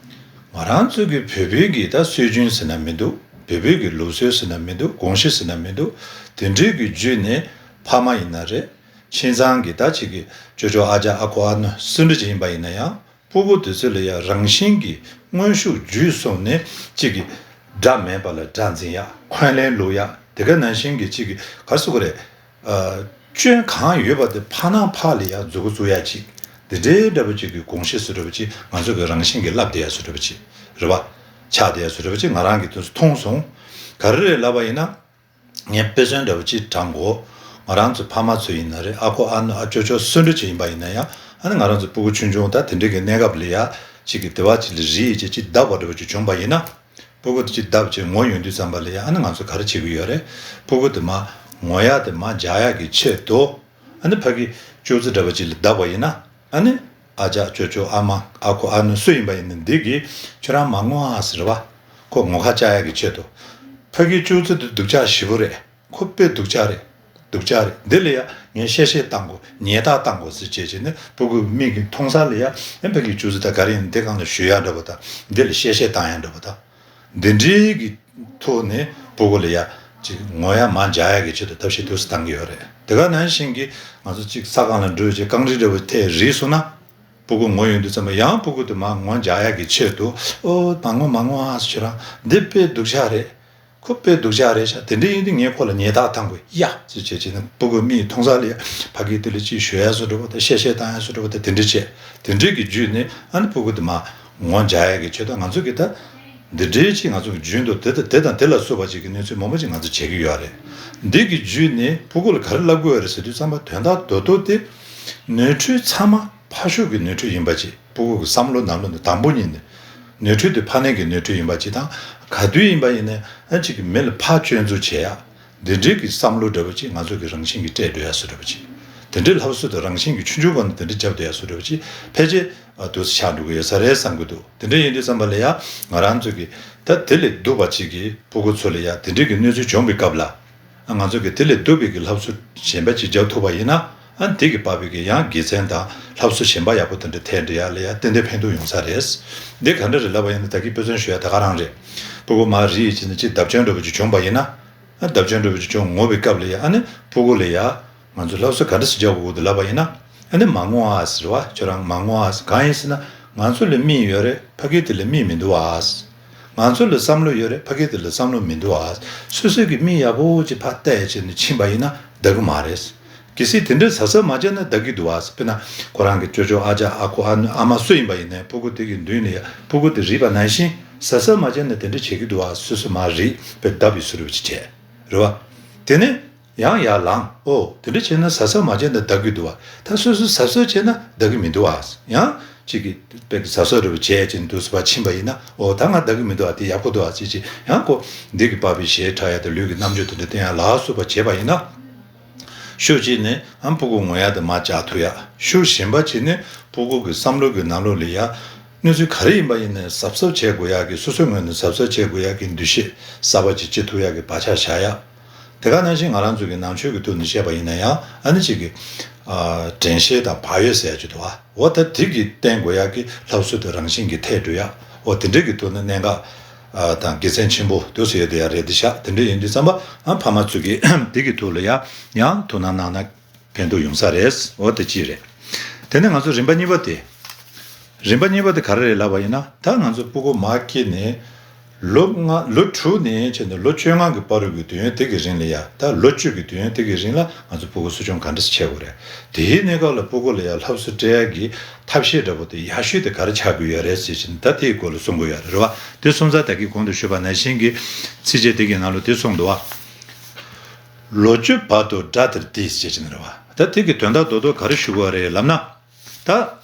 ང་རང་ཚོ་གི་བོད་པའི་གི་ད་སྲོལ་རྒྱུན་ཟེར་ན་མི་འདུག་བོད་པའི་གི་ལུགས་སྲོལ་ཟེར་ན་མི་འདུག་གོམས་གཤིས་ཟེར་ན་མི་འདུག་དེ་འདྲའི་གི་བརྒྱུད་ནས་ཕ་མ་ཡིན་ན་རེད། ཁྱིམ་ཚང་གི་ད་ཅིག་གི་ཅོ་ཅོ་ཨ་ཅག་ཨ་ཁུ་ཨ་ནུ་སུ་འདྲ་ཅིག་ཡིན་པ་ཡིན་ན་ཡང་སྤུ་གུ་དེ་ཚོ་ལ་ཡང་རང་བཞིན་གི་མངོན་ཤུགས་བརྒྱུད་སོང་ནས་ཅིག་གི་དགྲ་མེད་པ་ལ་དགྲ་འཛིན་ཡ། འཁོན་ལན་སློག་ཡ། དེ་ག་ནང་བཞིན་གི་ཅིག་གི་ག་རེ་ཟེར་དགོས་རེད། ཨ། སྐྱོན་གང་ཡོད་པ་དེ་ཕར་ནང་ཕར་ལ་ཡ་མཛུབ་གུ་བཙུགས་ཡ་ཅིག་དེ་འདྲའི་འདྲ་པོ་ཅིག་གི་གོམས་གཤིས་བཟོ་འདྲ་པོ་ཅིག་ང་ཚོ་གི་རང་བཞིན་གྱིས་བསླབ་བསྡད་ཡ་བཟོ་འདྲ་པོ་ཅིག་རེད་པ། ཆགས་བསྡད་ཡ་བཟོ་འདྲ་པོ་ཅིག་ང་རང་གིས་དེ་ཚོ་མཐོང་སོང་། ག་རེ་རེད་ལབ་པ་ཡིན་ན། ངས་དཔེ་མཚོན་འདྲ་པོ་ཅིག་དྲངས་གོ། ང་རང་ཚོ་ཕ་མ་ཚོ་ཡིན་ན་རེད། ཨ་ཁུ་ཨ་ནུ་ཨ་ཅོ་ཅོ་སུ་འདྲ་ཅིག་ཡིན་པ་ཡིན་ན་ཡང་ཨ་ནི་ང་རང་ཚོ་སྤུ་གུ་ཆུང་ཆུང་ད་དེ་འདྲའི་གི་གནས་སྐབས་ལ་ཡ་ཅིག་གི་དེ་བ་ཅིག་ལ་རིལ་ཡས་ཅིག་ཅིག་བརྡབས་པ་འདྲ་པོ་ཅིག་བྱུང་པ་ཡིན་ན། སྤུ་གུ་དེ་ཅིག་བརྡབས་བྱས་ངུ་ཡོང་དུས་ཙམ་པ་ལ་ཡ་ཨ་ནི་ང་ཚོ་ག་རེ་བྱེད་ཀྱི་ཡོད་རེད། སྤུ་གུ་དེ་མར་ངུ་ཡ་དེ་མར་འཇགས་ཡ་གི་ཆེད་དུ་ཨ་ནི་ཕ་གི་ཅོག་ཙེ་འདྲ་པོ་ཅིག་ལ་བརྡབས་པ་ཡིན་ན་ཨ་ནི་ཨ་ཅག་ཅོ་ཅོ་ཨ་མ་ཨ་ཁུ་ཨ་ནུ་སུ་ཡིན་པ་ཡིན་ན་འདི་གིས་ཁྱོད་རང་མ་ངུ་ཨ་ཟེར་བ། ཁོ་ངུ་ཁ་བཅག་ཡ་གི་ཆེད་དུ། ཕ་གི་ཅོག་ཙེ་དེ་སྡུག་ཅག་ཞེ་པོ་རེད། ཁོ་དཔེ་སྡུག་ཅག་རེད། སྡུག་ཅག་རེད། འདི་ལ་ཡ་ངས་གཤེ་གཤེ་བཏང་དགོས། ཉེས་རྡུང་བཏང་དགོས་ཟེར་བྱས་བྱས་ནས་སྤུ་གུ་མིག་གིས་མཐོང་ས་ལ་ཡ་ཨེ་ཕ་གི་ཅོག་ཙེ་ད་ག་རེ་ཡིན་འདི་སྒང་ལ་གཞུ་ཡ་འདྲ་པོ་དང་འདི་ལ་གཤེ་གཤེ་བཏང་ཡ་འདྲ་པོ་དང་། འདི་འདྲའི་གི་ཐོག་ནས་སྤུ་གུ་ལ་ཡ་ཅིག་ངུ་ཡ་མར་འཇགས་ཡ་གི་ཆེད་དུ་ཐབས་ཤེས་དུས་སུ་བཏང་གི་ཡོད་རེད། དེ་ག་ནང་བཞིན་གྱི་ང་ཚོ་ཅིག་ས་སྒང་ལ་འགྲོ་བྱས་རྐང་རིས་འདྲ་པོ་ཐད་རིལ་སོང་ན། སྤུ་གུ་ངུ་ཡོང་དུས་ཙམ་པ་ཡང་སྤུ་གུ་དེ་མར་ངུ་འཇགས་ཡ་གི་ཆེད་དུ་ཨོ་མ་ངུ་མ་ངུ་ཨ་ཟེར་ཁྱོད་རང་འདི་དཔེ་སྡུག་ཅག་རེད། ཁོ་དཔེ་སྡུག་ཅག་རེད་ཤག་དེ་འདྲ་ཡིན་དུས་ངས་ཁོ་ལ་ཉེས་རྡུང་བཏང་དགོས་ཡ་ཟེར་བྱས་བྱས་ནས་སྤུ་གུ་མིག་མཐོང་ས་ལ་ཡ་ཕ་གི་དེ་ལ་ཅིག་གཞུ་ཡ་བཟོ་འདྲ་པོ་དང་གཤེ་གཤེ་བཏང་ཡ་བཟོ་འདྲ་པོ་དང་དེ་འདྲ་བྱས། དེ་འདྲའི་གི་བརྒྱུད་ནས་ཨ་ནི་སྤུ་གུ་དེ་མར་ངུ་འཇགས་ཡ་གི་ཆེད་དུ་ང་ཚོ་གི་ད་ འདི་འདྲའི་ཅིག་ང་ཚོ་གི་རྒྱུན་དུ་དེ་དང་དེ་དང་དེ་ལ་སོགས་པ་ཅིག་གི་གནས་ཚུལ་མང་པོ་ཅིག་ང་ཚོ་བྱེད་ཀྱི་ཡོད་རེད། འདི་གི་བརྒྱུད་ནས་ཕྲུ་གུ་ལ་ག་རེ་བསླབ་དགོས་རེད་ཟེར་དུས་ཙམ་པ་དོན་དག་རྡོག་རྡོག་དེ་ནོར་འཁྲུལ་ཚང་མ་ཕར་ཕྱོགས་ཀྱི་ནོར་འཁྲུལ་ཡིན་པ་ཅིག་ཕྲུ་གུ་གི་བསམ་བློ་ནང་ལོགས་ནས་དང་པོ་ཉིད་ནས་ནོར་འཁྲུལ་དེ་ཕར་ནང་གི་ནོར་འཁྲུལ་ཡིན་པ་ཅིག་དང་། ག་དུས་ཡིན་པ་ཡིན་ནའི་ཨ་ཅིག་གི་མི་ལ་ཕར་སྐྱོན་འཛུགས་བྱེད་ཡ། འདི་འདྲའི་གི་བསམ་བློ་འདྲ་པོ་ཅིག་ང་ཚོ་གི་རང་བཞིན་གྱིས་སྤྲད་འགྲོ་ཡ་བཟོ་འདྲ་པོ་ཅིག་དེ་འདྲའི་སློབ་གསོ་དང་རང་བཞིན་གྱིས་ཆུང་ཆུང་སྒང་ནས་དེ་འདྲ་རྒྱབ་བསྡད་ཡ་བཟོ་འདྲ་པོ་ཅིག་ཕལ་ཆེར་ཨ་འདུག་སེ་ཆགས་འགྲོ་གི་ཡོད་ས་རེད་བསམ་གྱི་འདུག་དེ་འདྲ་ཡིན་དུས་ཙམ་པ་ལ་ཡ་ང་རང་ཚོ་གི་ད་དེ་ལས་སྡུག་པ་ཅིག་གི་ཕྲུ་གུ་ཚོ་ལ་ཡ་དེ་འདྲའི་གི་གནས་ཚུལ་བྱུང་བའི་སྐབས་ལ། ང་ཚོ་གི་དེ་ལས་སྡུག་པའི་གི་སློབ་གསོ་གཞན་པ་ཅིག་རྒྱག་ཐུབ་པ་ཡིན་ན། ཨ་དེ་གི་བབ་པའི་གི་ཡང་དགེ་མཚན་དང་སློབ་གསོ་གཞན་པ་ཡག་པོ་དེ་འདྲ་ཐེབས་འགྲོ་ཡ་ལ་ཡ་ཏན་ཏན་ཕན་ཐོགས་ཡོང་ས་རེད། འདི་ག་འདྲ་རེད་ལབ་པ་ཡིན་ན་ད་གིན་དཔེ་མཚོན་ཞུ་ཡ་ད་ག་རང་རེད། ཕྲུ་གུ་མར་རིལ་བྱས་ནས་ཅིག་བརྡབ་སྐྱོན་འདྲ་པོ་ཅིག་བྱུང་བ་ཡིན་ན། ཨ་བརྡབ་སྐྱོན་འདྲ་པོ་ཅིག་བྱུང་ངོ་བའི་སྐབས་ལ་ཡ་ཨ་ནི་ཕྲུ་གུ་ལ་ཡ་ང་ཚོ་སློབ་གསོ་ག་འདྲ་ཞིག་རྒྱག་དགོས་འདུག་ལབ་པ་ཡིན་ན། ཨ་ནི་མ་ངུ་ཨ་ཟེར་བ་ཁྱོད་རང་མ་ངུ་ཨ་ཟེར་གང་ཡིན་ཟེར་ན་ང་ཚོ་ལ་མིག་ཡོད་རེད། ཕ་གི་དེ་ལ་མིག་མི་འདུག་ཨ། ང་ཚོ་ལ་བསམ་བློ་ཡོད་རེད། ཕ་གི་དེ་ལ་བསམ་བློ་མི་འདུག་ཨ། སོ་སོ་གི་མིག་ཡག་པོ་ཅིག་ཕར་བལྟས་བྱས་ནས་ཕྱིན་པ་ཡིན་ན་འདག་གི་མ་རེད། གལ་སྲིད་དེ་འདྲའི་གཟབ་གཟབ་མ་བྱས་ན་འདག་གི་འདུག་ཨ། དཔེར་ན་ཁོ་རང་གི་ཅོ་ཅོ་ཨ་ཅག་ཨ་ཁུ་ཨ་ནུ་ཨ་མ་སུ་ཡིན་པ་ཡིན་ནའི་ཕྲུ་གུ་དེ་གི་མདུན་ལ་ཡ་ཕྲུ་གུ་དེ་རིལ་པ་ནང་བཞིན་གཟབ་གཟབ་མ་བྱས་ན་དེ་འདྲ་བྱེད་ཀྱི་འདུག་ཨ། སོ་སོ་མར་རིལ་བས་བརྡབ་པའི་བཟོ་འདྲ་པོ་ཅིག་བྱས་རེད་བ། དེ་ནས། ཡང་ཡར་ལངས། ཨོ། དེ་འདྲ་བྱས་ན་གཟབ་གཟབ་མ་བྱས་ན་འདག་གི་འདུག་བ། ད་སོ་སོས་གཟབ་གཟབ་བྱས་ན་འདག་གི་མི་འདུག་བ། ཡང་གཅིག་གིས་དཔེ་གཟབ་གཟབ་འདྲ་པོ་བྱས་བྱས་འདུག་སེ་ཕར་ཕྱིན་པ་ཡིན་ན། ཨོ་ད་ང་འདག་གི་མི་འདུག་བ། དེ་ཡག་པོ་འདུག་བ་ཅེས་བྱས་ཡང་ཁོ་འདི་གི་བབ་པའི་གཞས་འཁྲབ་ཡ་དང་ལུས་ཀྱི་རྣམ་འགྱུར་དེ་འདྲ་བསྟན་ཡ་ལ་སོགས་པ་བྱས་པ་ཡིན་ན། ཤུགས་གཅིག་ནས་ཨ་ཕྲུ་གུ་ངུ་ཡ་དེ་མར་བཅག་ཐུབ་ཡ། ཤུགས་གཞན་པ་གཅིག་ནས་ཕྲུ་གུ་གི་བསམ་བློ་གི་ནང་ལོགས་ལ་ཡ། གནས་ཚུལ་ག་རེ་ཡིན་པ་ཡིན་ནའི་གཟབ་གཟབ་བྱེད་དགོས་ཡག་གི། སོ་སོའི་ངོས་ནས་གཟབ་གཟབ་བྱེད་དགོས་ཡག་གི་འདུ་ཤེས་གསར་པ་ཅིག་སྐྱེ་ཐུབ་ཡག་གི་བག་ཆགས་བཞག་ཡག་དེ་ག་ནང་བཞིན་ང་རང་ཚོ་གི་ནང་ཆོས་ཀྱི་ཐོག་ནས་བཤད་པ་ཡིན་ན་ཡང་ཨ་ནི་གཅིག་གི། ཨ། དྲན་ཤེས་དང་བག་ཡོད་ཟེར་ཡག་ཅིག་འདུག་བ། འོ་ད་དེ་གི་བསྟེན་དགོས་ཡག་གི་སློབ་གསོ་དེ་རང་བཞིན་གྱིས་ཐེབས་འགྲོ་ཡག་འོ་དེ་འདྲ་གི་ཐོག་ནས་གནད་འགག་ཨ། དང་དགེ་མཚན་ཆེན་པོ་དེ་ཚོ་ཡོད་དེ་ཡག་རེད་དེ་ཤག་དེ་འདྲ་ཡིན་དུས་ཙམ་པ་ཨ་ཕ་མ་ཚོ་གིས་དེ་གི་ཐོག་ལ་ཡང་ཡང་དོ་སྣང་གནང་ན། ཕན་ཐོགས་ཡོང་ས་རེད། འོ་དེ་གཅིག་རེད། དེ་ནས་ང་ཚོ་རིམ་པ་གཉིས་པ་དེ། རིམ་པ་གཉིས་པ་དེ་ག་རེ་རེད་ལབ་པ་ཡིན་ན། ད་ང་ཚོ་ཕྲུ་གུ་མར་སྐྱེས་ནས་ལོ་ལྔ། ལོ་དྲུག་ནས་བྱས་ནས་ལོ་བཅོ་ལྔ་གི་བར་དུ་གི་དུས་ཡུན་དེ་གི་རིང་ལ་ཡ། ད་ལོ་བཅུ་གི་དུས་ཡུན་དེ་གི་རིང་ལ་ང་ཚོ་ཕྲུ་གུ་གསོ་སྐྱོང་ག་འདྲ་སེ་བྱེད་དགོས་རེད། དེའི་གནས་སྐབས་ལ་ཕྲུ་གུ་ལ་ཡ་སློབ་གསོ་སྤྲད་ཡ་གི་ཐབས་ཤེས་འདྲ་པོ་དེ་ཡག་ཤོས་དེ་ག་རེ་ཆགས་ཀྱི་ཡོད་རེད་ཟེར་བྱས་ནས་ད་དེའི་སྐོར་ལ་གསུང་གི་ཡོད་རེད། རེད་བ། དེ་སོང་ཙང་ད་གིན་གོང་དུ་ཞུས་པ་ནང་བཞིན་གྱི་ཚིགས་བཅད་དེ་གི་ནང་ལོགས་དེ་གསུངས་འདུག་བ། ལོ་བཅུ་བར་དུ་དགྲ་དེར་སྡིགས་ཞེས་བྱས་ནས་རེད་བ། ད་དེ་གི་དོན་དག་རྡོག་རྡོག་ག་རེ་ཞུ་དགོས་རེད་ལབ་ན། ད།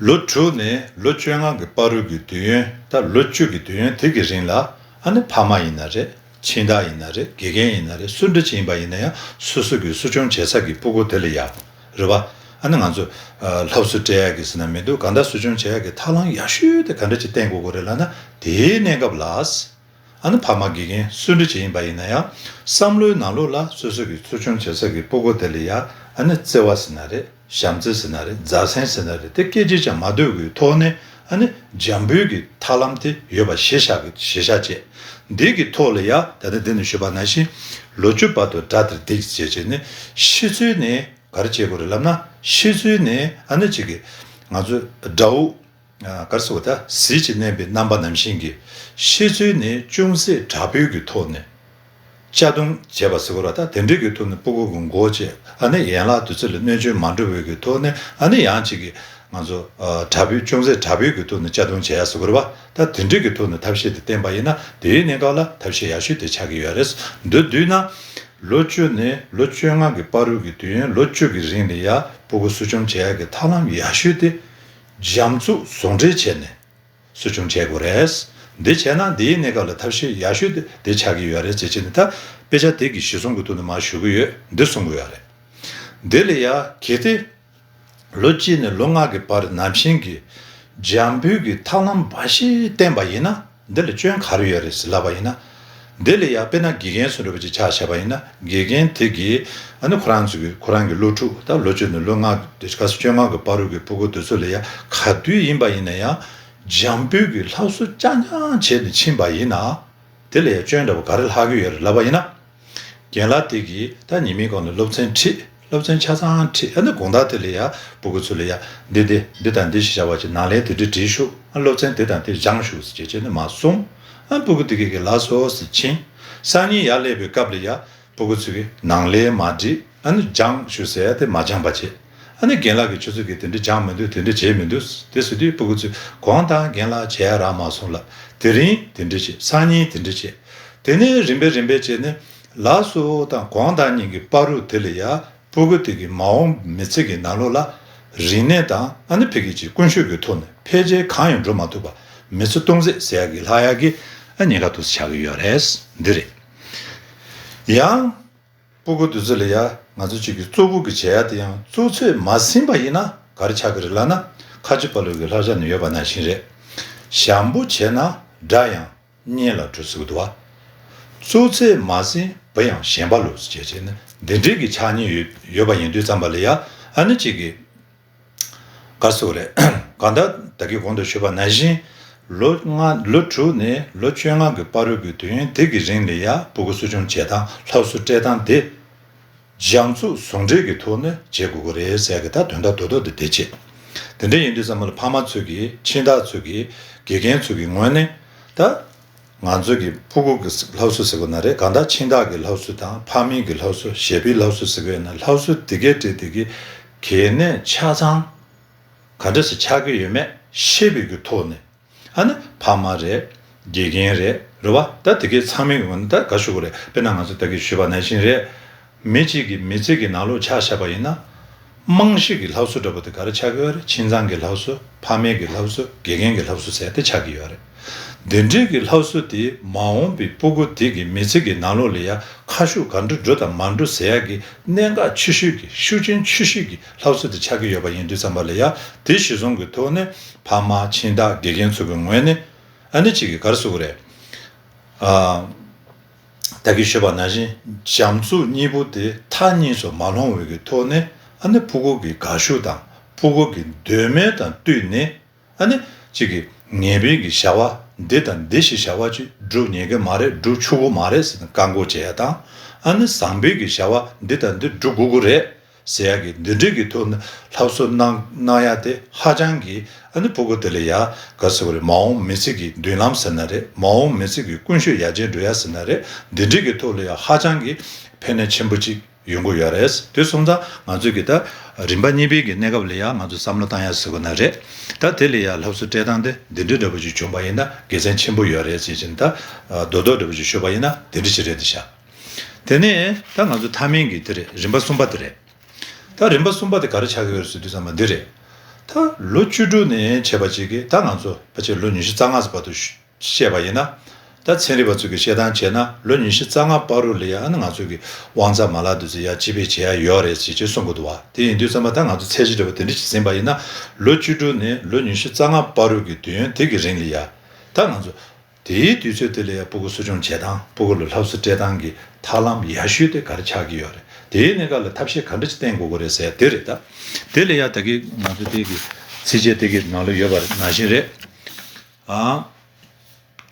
ལོ་དྲུག་ནས་ལོ་བཅོ་ལྔ་གི་བར་དུ་གི་དུས་ཡུན། ད་ལོ་བཅུ་གི་དུས་ཡུན་དེ་གི་རིང་ལ་ཨ་ནི་ཕ་མ་ཡིན་ན་རེད། སྦྱིན་བདག་ཡིན་ན་རེད། དགེ་རྒན་ཡིན་ན་རེད། སུ་འདྲ་ཅིག་ཡིན་པ་ཡིན་ན་ཡང་སོ་སོ་གི་གསོ་སྐྱོང་བྱེད་ས་གི་ཕྲུ་གུ་དེ་ལ་ཡ། རེད་བ། ཨ་ནི་ང་ཚོ་ཨ། སློབ་གསོ་སྤྲད་ཡ་གི་ཟེར་ན་མི་འདུག་གང་ལྟར་གསོ་སྐྱོང་བྱེད་ཡ་གི་ཐབས་ལམ་ཡག་ཤོས་དེ་ག་འདྲ་ཅིག་བསྟེན་དགོས་ཀྱི་རེད་ལབ་ན། དེའི་གནས་སྐབས་ལ། ཨ་ནི་ཕ་མ་དགེ་རྒན་སུ་འདྲ་ཅིག་ཡིན་པ་ཡིན་ན་ཡང་བསམ་བློའི་ནང་ལོགས་ལ་སོ་སོ་གི་གསོ་སྐྱོང་བྱེད་ས་གི་ཕྲུ་གུ་དེ་ལ་ཡ་ཨ་ནི་བརྩེ་བ་ཟེར་ན་རེད། བྱམས་བརྩེ་ཟེར་ན་རེད། མཛའ་བརྩེ་ཟེར་ན་རེད། དེ་སྐད་ཅིག་ཀྱང་མ་སྡོད་ཀྱི་ཐོག་ནས་ཨ་ནི་འཇམ་པོའི་གི་ཐབས་ལམ་དེ་ཡོད་པ་གཞི་བཞག་གི་གཞི་བཞག་བྱས། འདི་གི་ཐོག་ལ་ཡ་ད་ལྟ་འདི་ནས་ཞུས་པ་ནང་བཞིན་ལོ་བཅུ་བར་དུ་དགྲ་དེར་སྡིགས་བྱས་བྱས་ནས་ཤི་ཚུལ་ནས་ག་རེ་བྱེད་དགོས་རེད་ལབ་ན། ཤི་ཚུལ་ནས་ཨ་ནི་གཅིག་གི་ང་ཚོ་དགྲ་བོ། ཨ། ག་རེ་ཟེར་དགོས། ད་ཟིལ་གྱིས་མནན་པའི་རྣམ་པ་ནང་བཞིན་གྱི་ཤི་ཚུལ་ནས་ཅུང་ཟད་དྲག་པོའི་གི་ཐོག་ནས་གཅར་རྡུང་བྱས་པ་ཟེར་དགོས་རེད། ད་དེ་འདྲའི་གི་ཐོག་ནས་ཕྲུ་གུ་གི་མགོ་བཅད། ཨ་ནི་ཡན་ལག་དེ་ཚོ་ལ་གནོད་སྐྱོན་མ་འགྲོ་བའི་གི་ཐོག་ནས་ཨ་ནི་ཡང་གཅིག་གི་ང་ཚོ་ཨ། དྲག་པོའི་ཅུང་ཟད་དྲག་པོའི་གི་ཐོག་ནས་གཅར་རྡུང་བྱས་ཡ་ཟེར་དགོས་རེད་བ། ད་དེ་འདྲའི་གི་ཐོག་ནས་ཐབས་ཤེས་དེ་བསྟེན་པ་ཡིན་ན་དེའི་གནས་སྐབས་ལ་ཐབས་ཤེས་ཡག་ཤོས་དེ་ཆགས་ཀྱི་ཡོད་རེད། མདོར་བསྡུས་ན། ལོ་བཅུ་ནས་ལོ་བཅོ་ལྔ་གི་བར་དུ་གི་དུས་ཡུན་ལོ་བཅུ་གི་རིང་ལ་ཡ་ཕྲུ་གུ་གསོ་སྐྱོང་བྱེད་ཡ་གི་ཐབས་ལམ་ཡག་ཤོས་དེ། འཇམ་རྩུབ་ཟུང་འབྲེལ་བྱས་ནས་གསོ་སྐྱོང་བྱེད་དགོས་རེད། འདི་བྱས་ན་འདིའི་གནས་སྐབས་ལ་ཐབས་ཤེས་ཡག་ཤོས་དེ་འདི་ཆགས་ཀྱི་ཡོད་རེད་ཟེར་བྱས་ནས། ད་དཔེ་ཆ་དེ་གི་གཞི་བཟུང་གི་ཐོག་ནས་མར་ཞུ་གི་ཡོད། འདི་གསུང་གི་ཡོད་རེད། འདི་ལ་ཡ་གལ་ཏེ་ལོ་གཅིག་ནས་ལོ་ལྔ་གི་བར་ནང་བཞིན་གྱི་འཇམ་པོའི་གི་ཐབས་ལམ་འབའ་ཞིག་བསྟེན་པ་ཡིན་ན། འདི་ལ་སྐྱོན་ག་རེ་ཡོད་རེད་ཟེར་ལབ་པ་ཡིན་ན། འདི་ལ་ཡ་དཔེར་ན་དགེ་རྒན་སུ་འདྲ་པོ་ཅིག་ཆ་བཞག་པ་ཡིན་ན། དགེ་རྒན་དེ་གིས་ཨ་ནི་ཁོ་རང་ཚོ་གི་ཁོ་རང་གི་སློབ་ཕྲུག་ད་ལོ་བཅུ་ནས་ལོ་ལྔ། དེ་ག་ས་བཅོ་ལྔ་གི་བར་དུ་གི་ཕྲུ་གུ་དེ་ཚོ་ལ་ཡ་ག་དུས་ཡིན་པ་ཡིན་ན་ཡང་འཇམ་པོའི་གི་སློབ་གསོ་རྐྱང་རྐྱང་བྱས་ནས་ཕྱིན་པ་ཡིན་ན། དེ་ལ་ཡ་སྐྱོན་འདྲ་པོ་ག་རེ་ལྷག་གི་ཡོད་རེད་ལབ་པ་ཡིན་ན། རྒན་ལགས་དེ་གིས་ད་ཉི་མའི་གོང་ནས་སློབ་ཚན་ཁྲིད། སློབ་ཚན་ཆ་ཚང་ཁྲིད། ཨ་ནི་དགོང་དག་དེ་ལ་ཡ་ཕྲུ་གུ་ཚོ་ལ་ཡ་འདི་འདི་འདི་དང་འདི་ཞིག་བྱ་བ་ཅིག་ནང་ལན་དེ་འདྲ་བྲིས་ཤོག་ཨ་སློབ་ཚན་དེ་དང་དེ་སྦྱངས་ཤོག་ཟེར་བྱས་བྱས་ནས་མར་གསུངས། ཨ་ཕྲུ་གུ་དེ་གས་ཀྱིས་ལགས་སོ་ཟེར་ཕྱིན། སང་ཉིན་ཡར་སླེབས་པའི་སྐབས་ལ་ཡ་ཕྲུ་གུ་ཚོ་གིས་ནང་ལན་མ་བྲིས། ཨ་ནི་སྦྱངས་ཤོག་ཟེར་ཡ་དེ་མ་སྦྱངས་པ་བྱས། ཨ་ནི་རྒན་ལགས་ཀྱིས་ཁྱོད་ཚོ་གིས་དེ་འདྲ་སྦྱངས་མི་འདུག་དེ་འདྲ་བྱས་མི་འདུག་དེ་ཟེར་དུས་སྤུ་གུ་ཚོས་གོང་དང་རྒན་ལགས་བྱས་ཡ་རག་མ་སོང་ལ། དེ་རིང་དེ་འདྲ་བྱས། སང་ཉིན་དེ་འདྲ་བྱས། དེ་ནས་རིམ་པས་རིམ་པས་བྱས་ནས། ལགས་སོ། དང་གོང་དང་སྙིང་གི་བར་དུ་དེ་ལ་ཡ། སྤུ་གུ་དེ་གི་མ་འོངས་མི་ཚེ་གི་ནང་ལོགས་ལ། རིག་གནས་དང་ཨ་ནི་ཕ་གི་ཅིག་ཀུན་སྤྱོད་ཀྱི་ཐོག་ནས་འཕེལ་རྒྱས་གང་ཡང་འགྲོ་མ་ཐུབ་པ། མི་ཚེ་སྟོང་ཟད་ཟེར་ཡ་གི་ལྷག་ཡ་གི་ཨ་ཉེན་ཁ་ཏོག་ཙམ་ཆགས་ཀྱི་ཡོད་རེད། འདི་རེད། ཡང་། སྤུ་གུ་དེ་ཚོ་ལ་ཡ་ང་ཚོ་གཅིག་གིས་གཙོ་བོ་གི་བྱེད་ཡ་དེ་ཡང་གཙོ་ཆེར་མ་ཟིན་པ་ཡིན་ན་ག་རེ་ཆགས་ཀྱི་རེད་ལབ་ན། ཁ་ཆེ་པ་ལོ་གི་བསླབ་བྱ་ནས་ཡོད་པ་ནང་བཞིན་རེད། ཞན་པོ་བྱས་ན་དགྲ་ཡང་གཉེན་ལ་འགྲོ་ཟེར་གི་འདུག་བ། གཙོ་ཆེར་མ་ཟིན་བུ་ཡང་ཞན་པ་ལོ་ཟེར་བྱས་བྱས་ནས་འདི་འདྲའི་གི་ཆགས་ཉེན་ཡོད་ཡོད་པ་ཡིན་དུས་ཙམ་པ་ལ་ཡ། ཨ་ནི་གཅིག་གིས། ག་རེ་ཟེར་དགོས་རེད། གང་ལྟར་ད་གིན་གོང་དུ་ཞུས་པ་ནང་བཞིན། ལོ་ལྔ་ལོ་དྲུག་ནས་ལོ་བཅོ་ལྔ་གི་བར་དུ་གི་དུས་ཡུན་དེ་གི་རིང་ལ་ཡ་སྤུ་གུ་གསོ་སྐྱོང་བྱེད་སྟངས་སློབ་གསོ་སྤྲད་སྟངས་དེ། རྒྱ་མཚོ་ཟུང་འབྲེལ་གྱི་ཐོག་ནས་བྱེད་དགོས་ཀྱི་རེད་ཟེར་གི་ད་དོན་དག་རྡོག་རྡོག་དེ་དེ་བྱེད། དེ་འདྲ་ཡིན་དུས་ཙམ་པ་ལ་ཕ་མ་ཚོས་ཀྱིས་སྦྱིན་བདག་ཚོས་ཀྱིས་དགེ་རྒན་ཚོས་ཀྱི་ངོས་ནས་ད། ང་ཚོ་གི་སྤུ་གུ་གི་སློབ་གསོ་ཟེར་དགོས་ན་རེད། གང་ལྟར་སྦྱིན་བདག་གི་སློབ་གསོ་དང་ཕ་མའི་གི་སློབ་གསོ་ཞེས་པའི་སློབ་གསོ་ཟེར་དགོས་ན་སློབ་གསོ་དེ་གའི་གྲས་དེ་གི་གལ་གནད་ཆ་ཚང་ག་འདྲ་ཞིག་ཆགས་ཀྱི་ཡོད་མེད་ཤེས་པའི་གི་ཐོག་ནས། ཨ་ནི་ཕ་མ་རེད། དགེ་རྒན་རེད། རེད་བ། ད་དེ་གའི་ཚང་མའི་ངོས་ནས་ད་ག་ཞུ་དགོས་རེད། དཔེར་ན་ང་ཚོ་ད་གིན་ཞུས་པ་ནང་བཞིན་རེད། མི་གཅིག་གི་མི་ཚེ་གི་ནང་ལོགས་ཆ་བཞག་པ་ཡིན་ན། རྨང་གཞི་གི་སློབ་གསོ་འདྲ་པོ་དེ་ག་རེ་ཆགས་ཀྱི་ཡོད་རེད། ཁྱིམ་ཚང་གི་སློབ་གསོ། ཕ་མའི་གི་སློབ་གསོ། དགེ་རྒན་གྱི་སློབ་གསོ་ཟེར་དེ་ཆགས་ཀྱི་ཡོད་རེད། འདི་འདྲའི་གི་སློབ་གསོ་དེ་མ་འོངས་པའི་སྤུ་གུ་དེ་གི་མི་ཚེ་གི་ནང་ལོགས་ལ་ཡ་ཁ་ཕྱོགས་ག་འདྲ་འགྲོ་དང་མ་འགྲོ་ཟེར་ཡ་གི་གནད་འགག་ཆེ་ཤོས་ཀྱི་ཤུགས་རྐྱེན་ཆེ་ཤོས་ཀྱི་སློབ་གསོ་དེ་ཆགས་ཀྱི་ཡོད་པ་ཡིན་དུས་ཙམ་པ་ལ་ཡ་དེ་གཞིར་བཟུང་གི་ཐོག་ནས་ཕ་མ་སྦྱིན་བདག་དགེ་རྒན་ཚོ་གི་ངོས་ནས་ཨ་ནི་གཅིག་གིས་ག་རེ་ཟེར་དགོས་རེད། ཨ། ད་གིན་ཞུས་པ་ནང་བཞིན་རྒྱ་མཚོ་གཉིས་པོ་དེ་མཐའ་གཉིས་སུ་མ་ལྷུང་བའི་གི་ཐོག་ནས་ཨ་ནི་སྤུ་གུ་གི་དགའ་ཤོས་དང་སྤུ་གུ་གི་འདོད་མོས་དང་བསྟུན་ནས་ཨ་ནི་གཅིག་གིས་ངེས་པའི་གི་བྱ་བ་འདི་དང་འདི་ཞིག་བྱ་བ་ཅིག་སྒྲུབ་ཉན་གི་མ་རེད། སྒྲུབ་ཆོག་གི་མ་རེད་ཟེར་ནས་བཀག་འགོག་བྱེད་ཡ་དང་། ཨ་ནི་བཟང་པོའི་གི་བྱ་བ་འདི་དང་འདི་སྒྲུབ་དགོས་ཀྱི་རེད། ཟེར་ཡག་གི་འདི་འདྲའི་གི་ཐོག་ནས་སློབ་གསོ་གནང་གནང་ཡག་དེ་ཧ་ཅང་གི་ཨ་ནི་སྤུ་གུ་དེ་ལ་ཡ་ག་ཟེར་བ་རེད། མ་འོངས་མི་ཚེ་གི་མདུན་ལམ་ཟེར་ན་རེད། མ་འོངས་མི་ཚེ་གི་ཀུན་སྤྱོད་ཡར་རྒྱས་འགྲོ་ཡག་ཟེར་ན་རེད། འདི་འདྲའི་གི་ཐོག་ལ་ཡ་ཧ་ཅང་གི་ཕན་གནོད་ཆེན་པོ་ཅིག་ཡོང་གི་ཡོད་རེད། དེ་སོང་ཙང་ང་ཚོས་གི་ད་རིམ་པ་གཉིས་པའི་གི་གནས་སྐབས་ལ་ཡ་ང་ཚོས་བསམ་བློ་བཏང་ཡག་ཟེར་དགོས་ན་རེད། ད་དེ་ལ་ཡ་སློབ་གསོ་སྤྲད་སྟངས་དེ་འདི་འདྲའི་འདྲ་པོ་ཅིག་བྱུང་པ་ཡིན་ན་དགེ་མཚན་ཆེན་པོ་ཡོད་རེད་ཟེར་བཞིན། ད་རྡོག་རྡོག་འདྲ་པོ་ཅིག་ཤོད་པ་ཡིན་ན་འདི་འདྲ་ཅིག་རེད་དེ་ཤག་དེ་ནས་ད་ང་ཚོ་མཐའ་མའི་གི་དེ་རེད། རིམ་པ་གསུམ་པ་དེ་རེད། ད་རིམ་པ་གསུམ་པ་དེ་ག་རེ་ཆགས་ཀྱི་ཡོད་རེད་ཟེར་དུས་ཙམ་པ་འདི་རེད། ད་ལོ་བཅུ་དྲུག་ནས་བྱས་པ་ཅིག་གིས་ད་ང་ཚོ་ཕལ་ཆེར་ལོ་ཉི་ཤུ་རྩ་ལྔ་ཙམ་བར་དུ་བཤད་པ་ཡིན་ན། ད་ཚན་རིག་པ་ཚོས་ཀྱི་བཤད་སྟངས་བྱས་ན་ལོ་ཉི་ཤུ་རྩ་ལྔ་བར་དུ་ལ་ཡ་ཨ་ནི་ང་ཚོ་གི་དབང་རྩ་མ་ལག་དེ་ཚོ་ཡ་སྤྱི་སྤེལ་བྱེད་ཡ་ཡོད་རེད་ཟེར་ཅིག་གསུང་གི་འདུག་བ། དེ་ཡིན་དུས་ཙམ་པ་ད་ང་ཚོ་ཚད་གཞི་འདྲ་པོ་དེ་འདྲ་ཞིག་ཟིན་པ་ཡིན་ན། ལོ་བཅུ་དྲུག་ནས་ལོ་ཉི་ཤུ་རྩ་ལྔ་བར་དུ་གི་དུས་ཡུན་དེ་གི་རིང་ལ་ཡ་ད་ང་ཚོ། དེའི་དུས་ཚོད་དེ་ལ་ཡང་སྤུ་གུ་གསོ་སྐྱོང་བྱེད་སྟངས། སྤུ་གུ་ལ་སློབ་གསོ་སྤྲད་སྟངས་ཀྱི་ཐབས་ལམ་ཡག་ཤོས་དེ་ག་རེ་ཆགས་ཀྱི་ཡོད་རེད། དེའི་གནས་སྐབས་ལ་ཐབས་ཤེས་ག་འདྲ་ཅིག་བསྟེན་དགོས་ཀྱི་རེད་ཟེར་དེ་རེད་ད། དེ་ལ་ཡང་ད་གིན་ང་ཚོ་དེ་གི་ཚིགས་བཅད་དེ་གི་ནང་ལ་ཡོད་པ་ནང་བཞིན་རེད། ཨང་།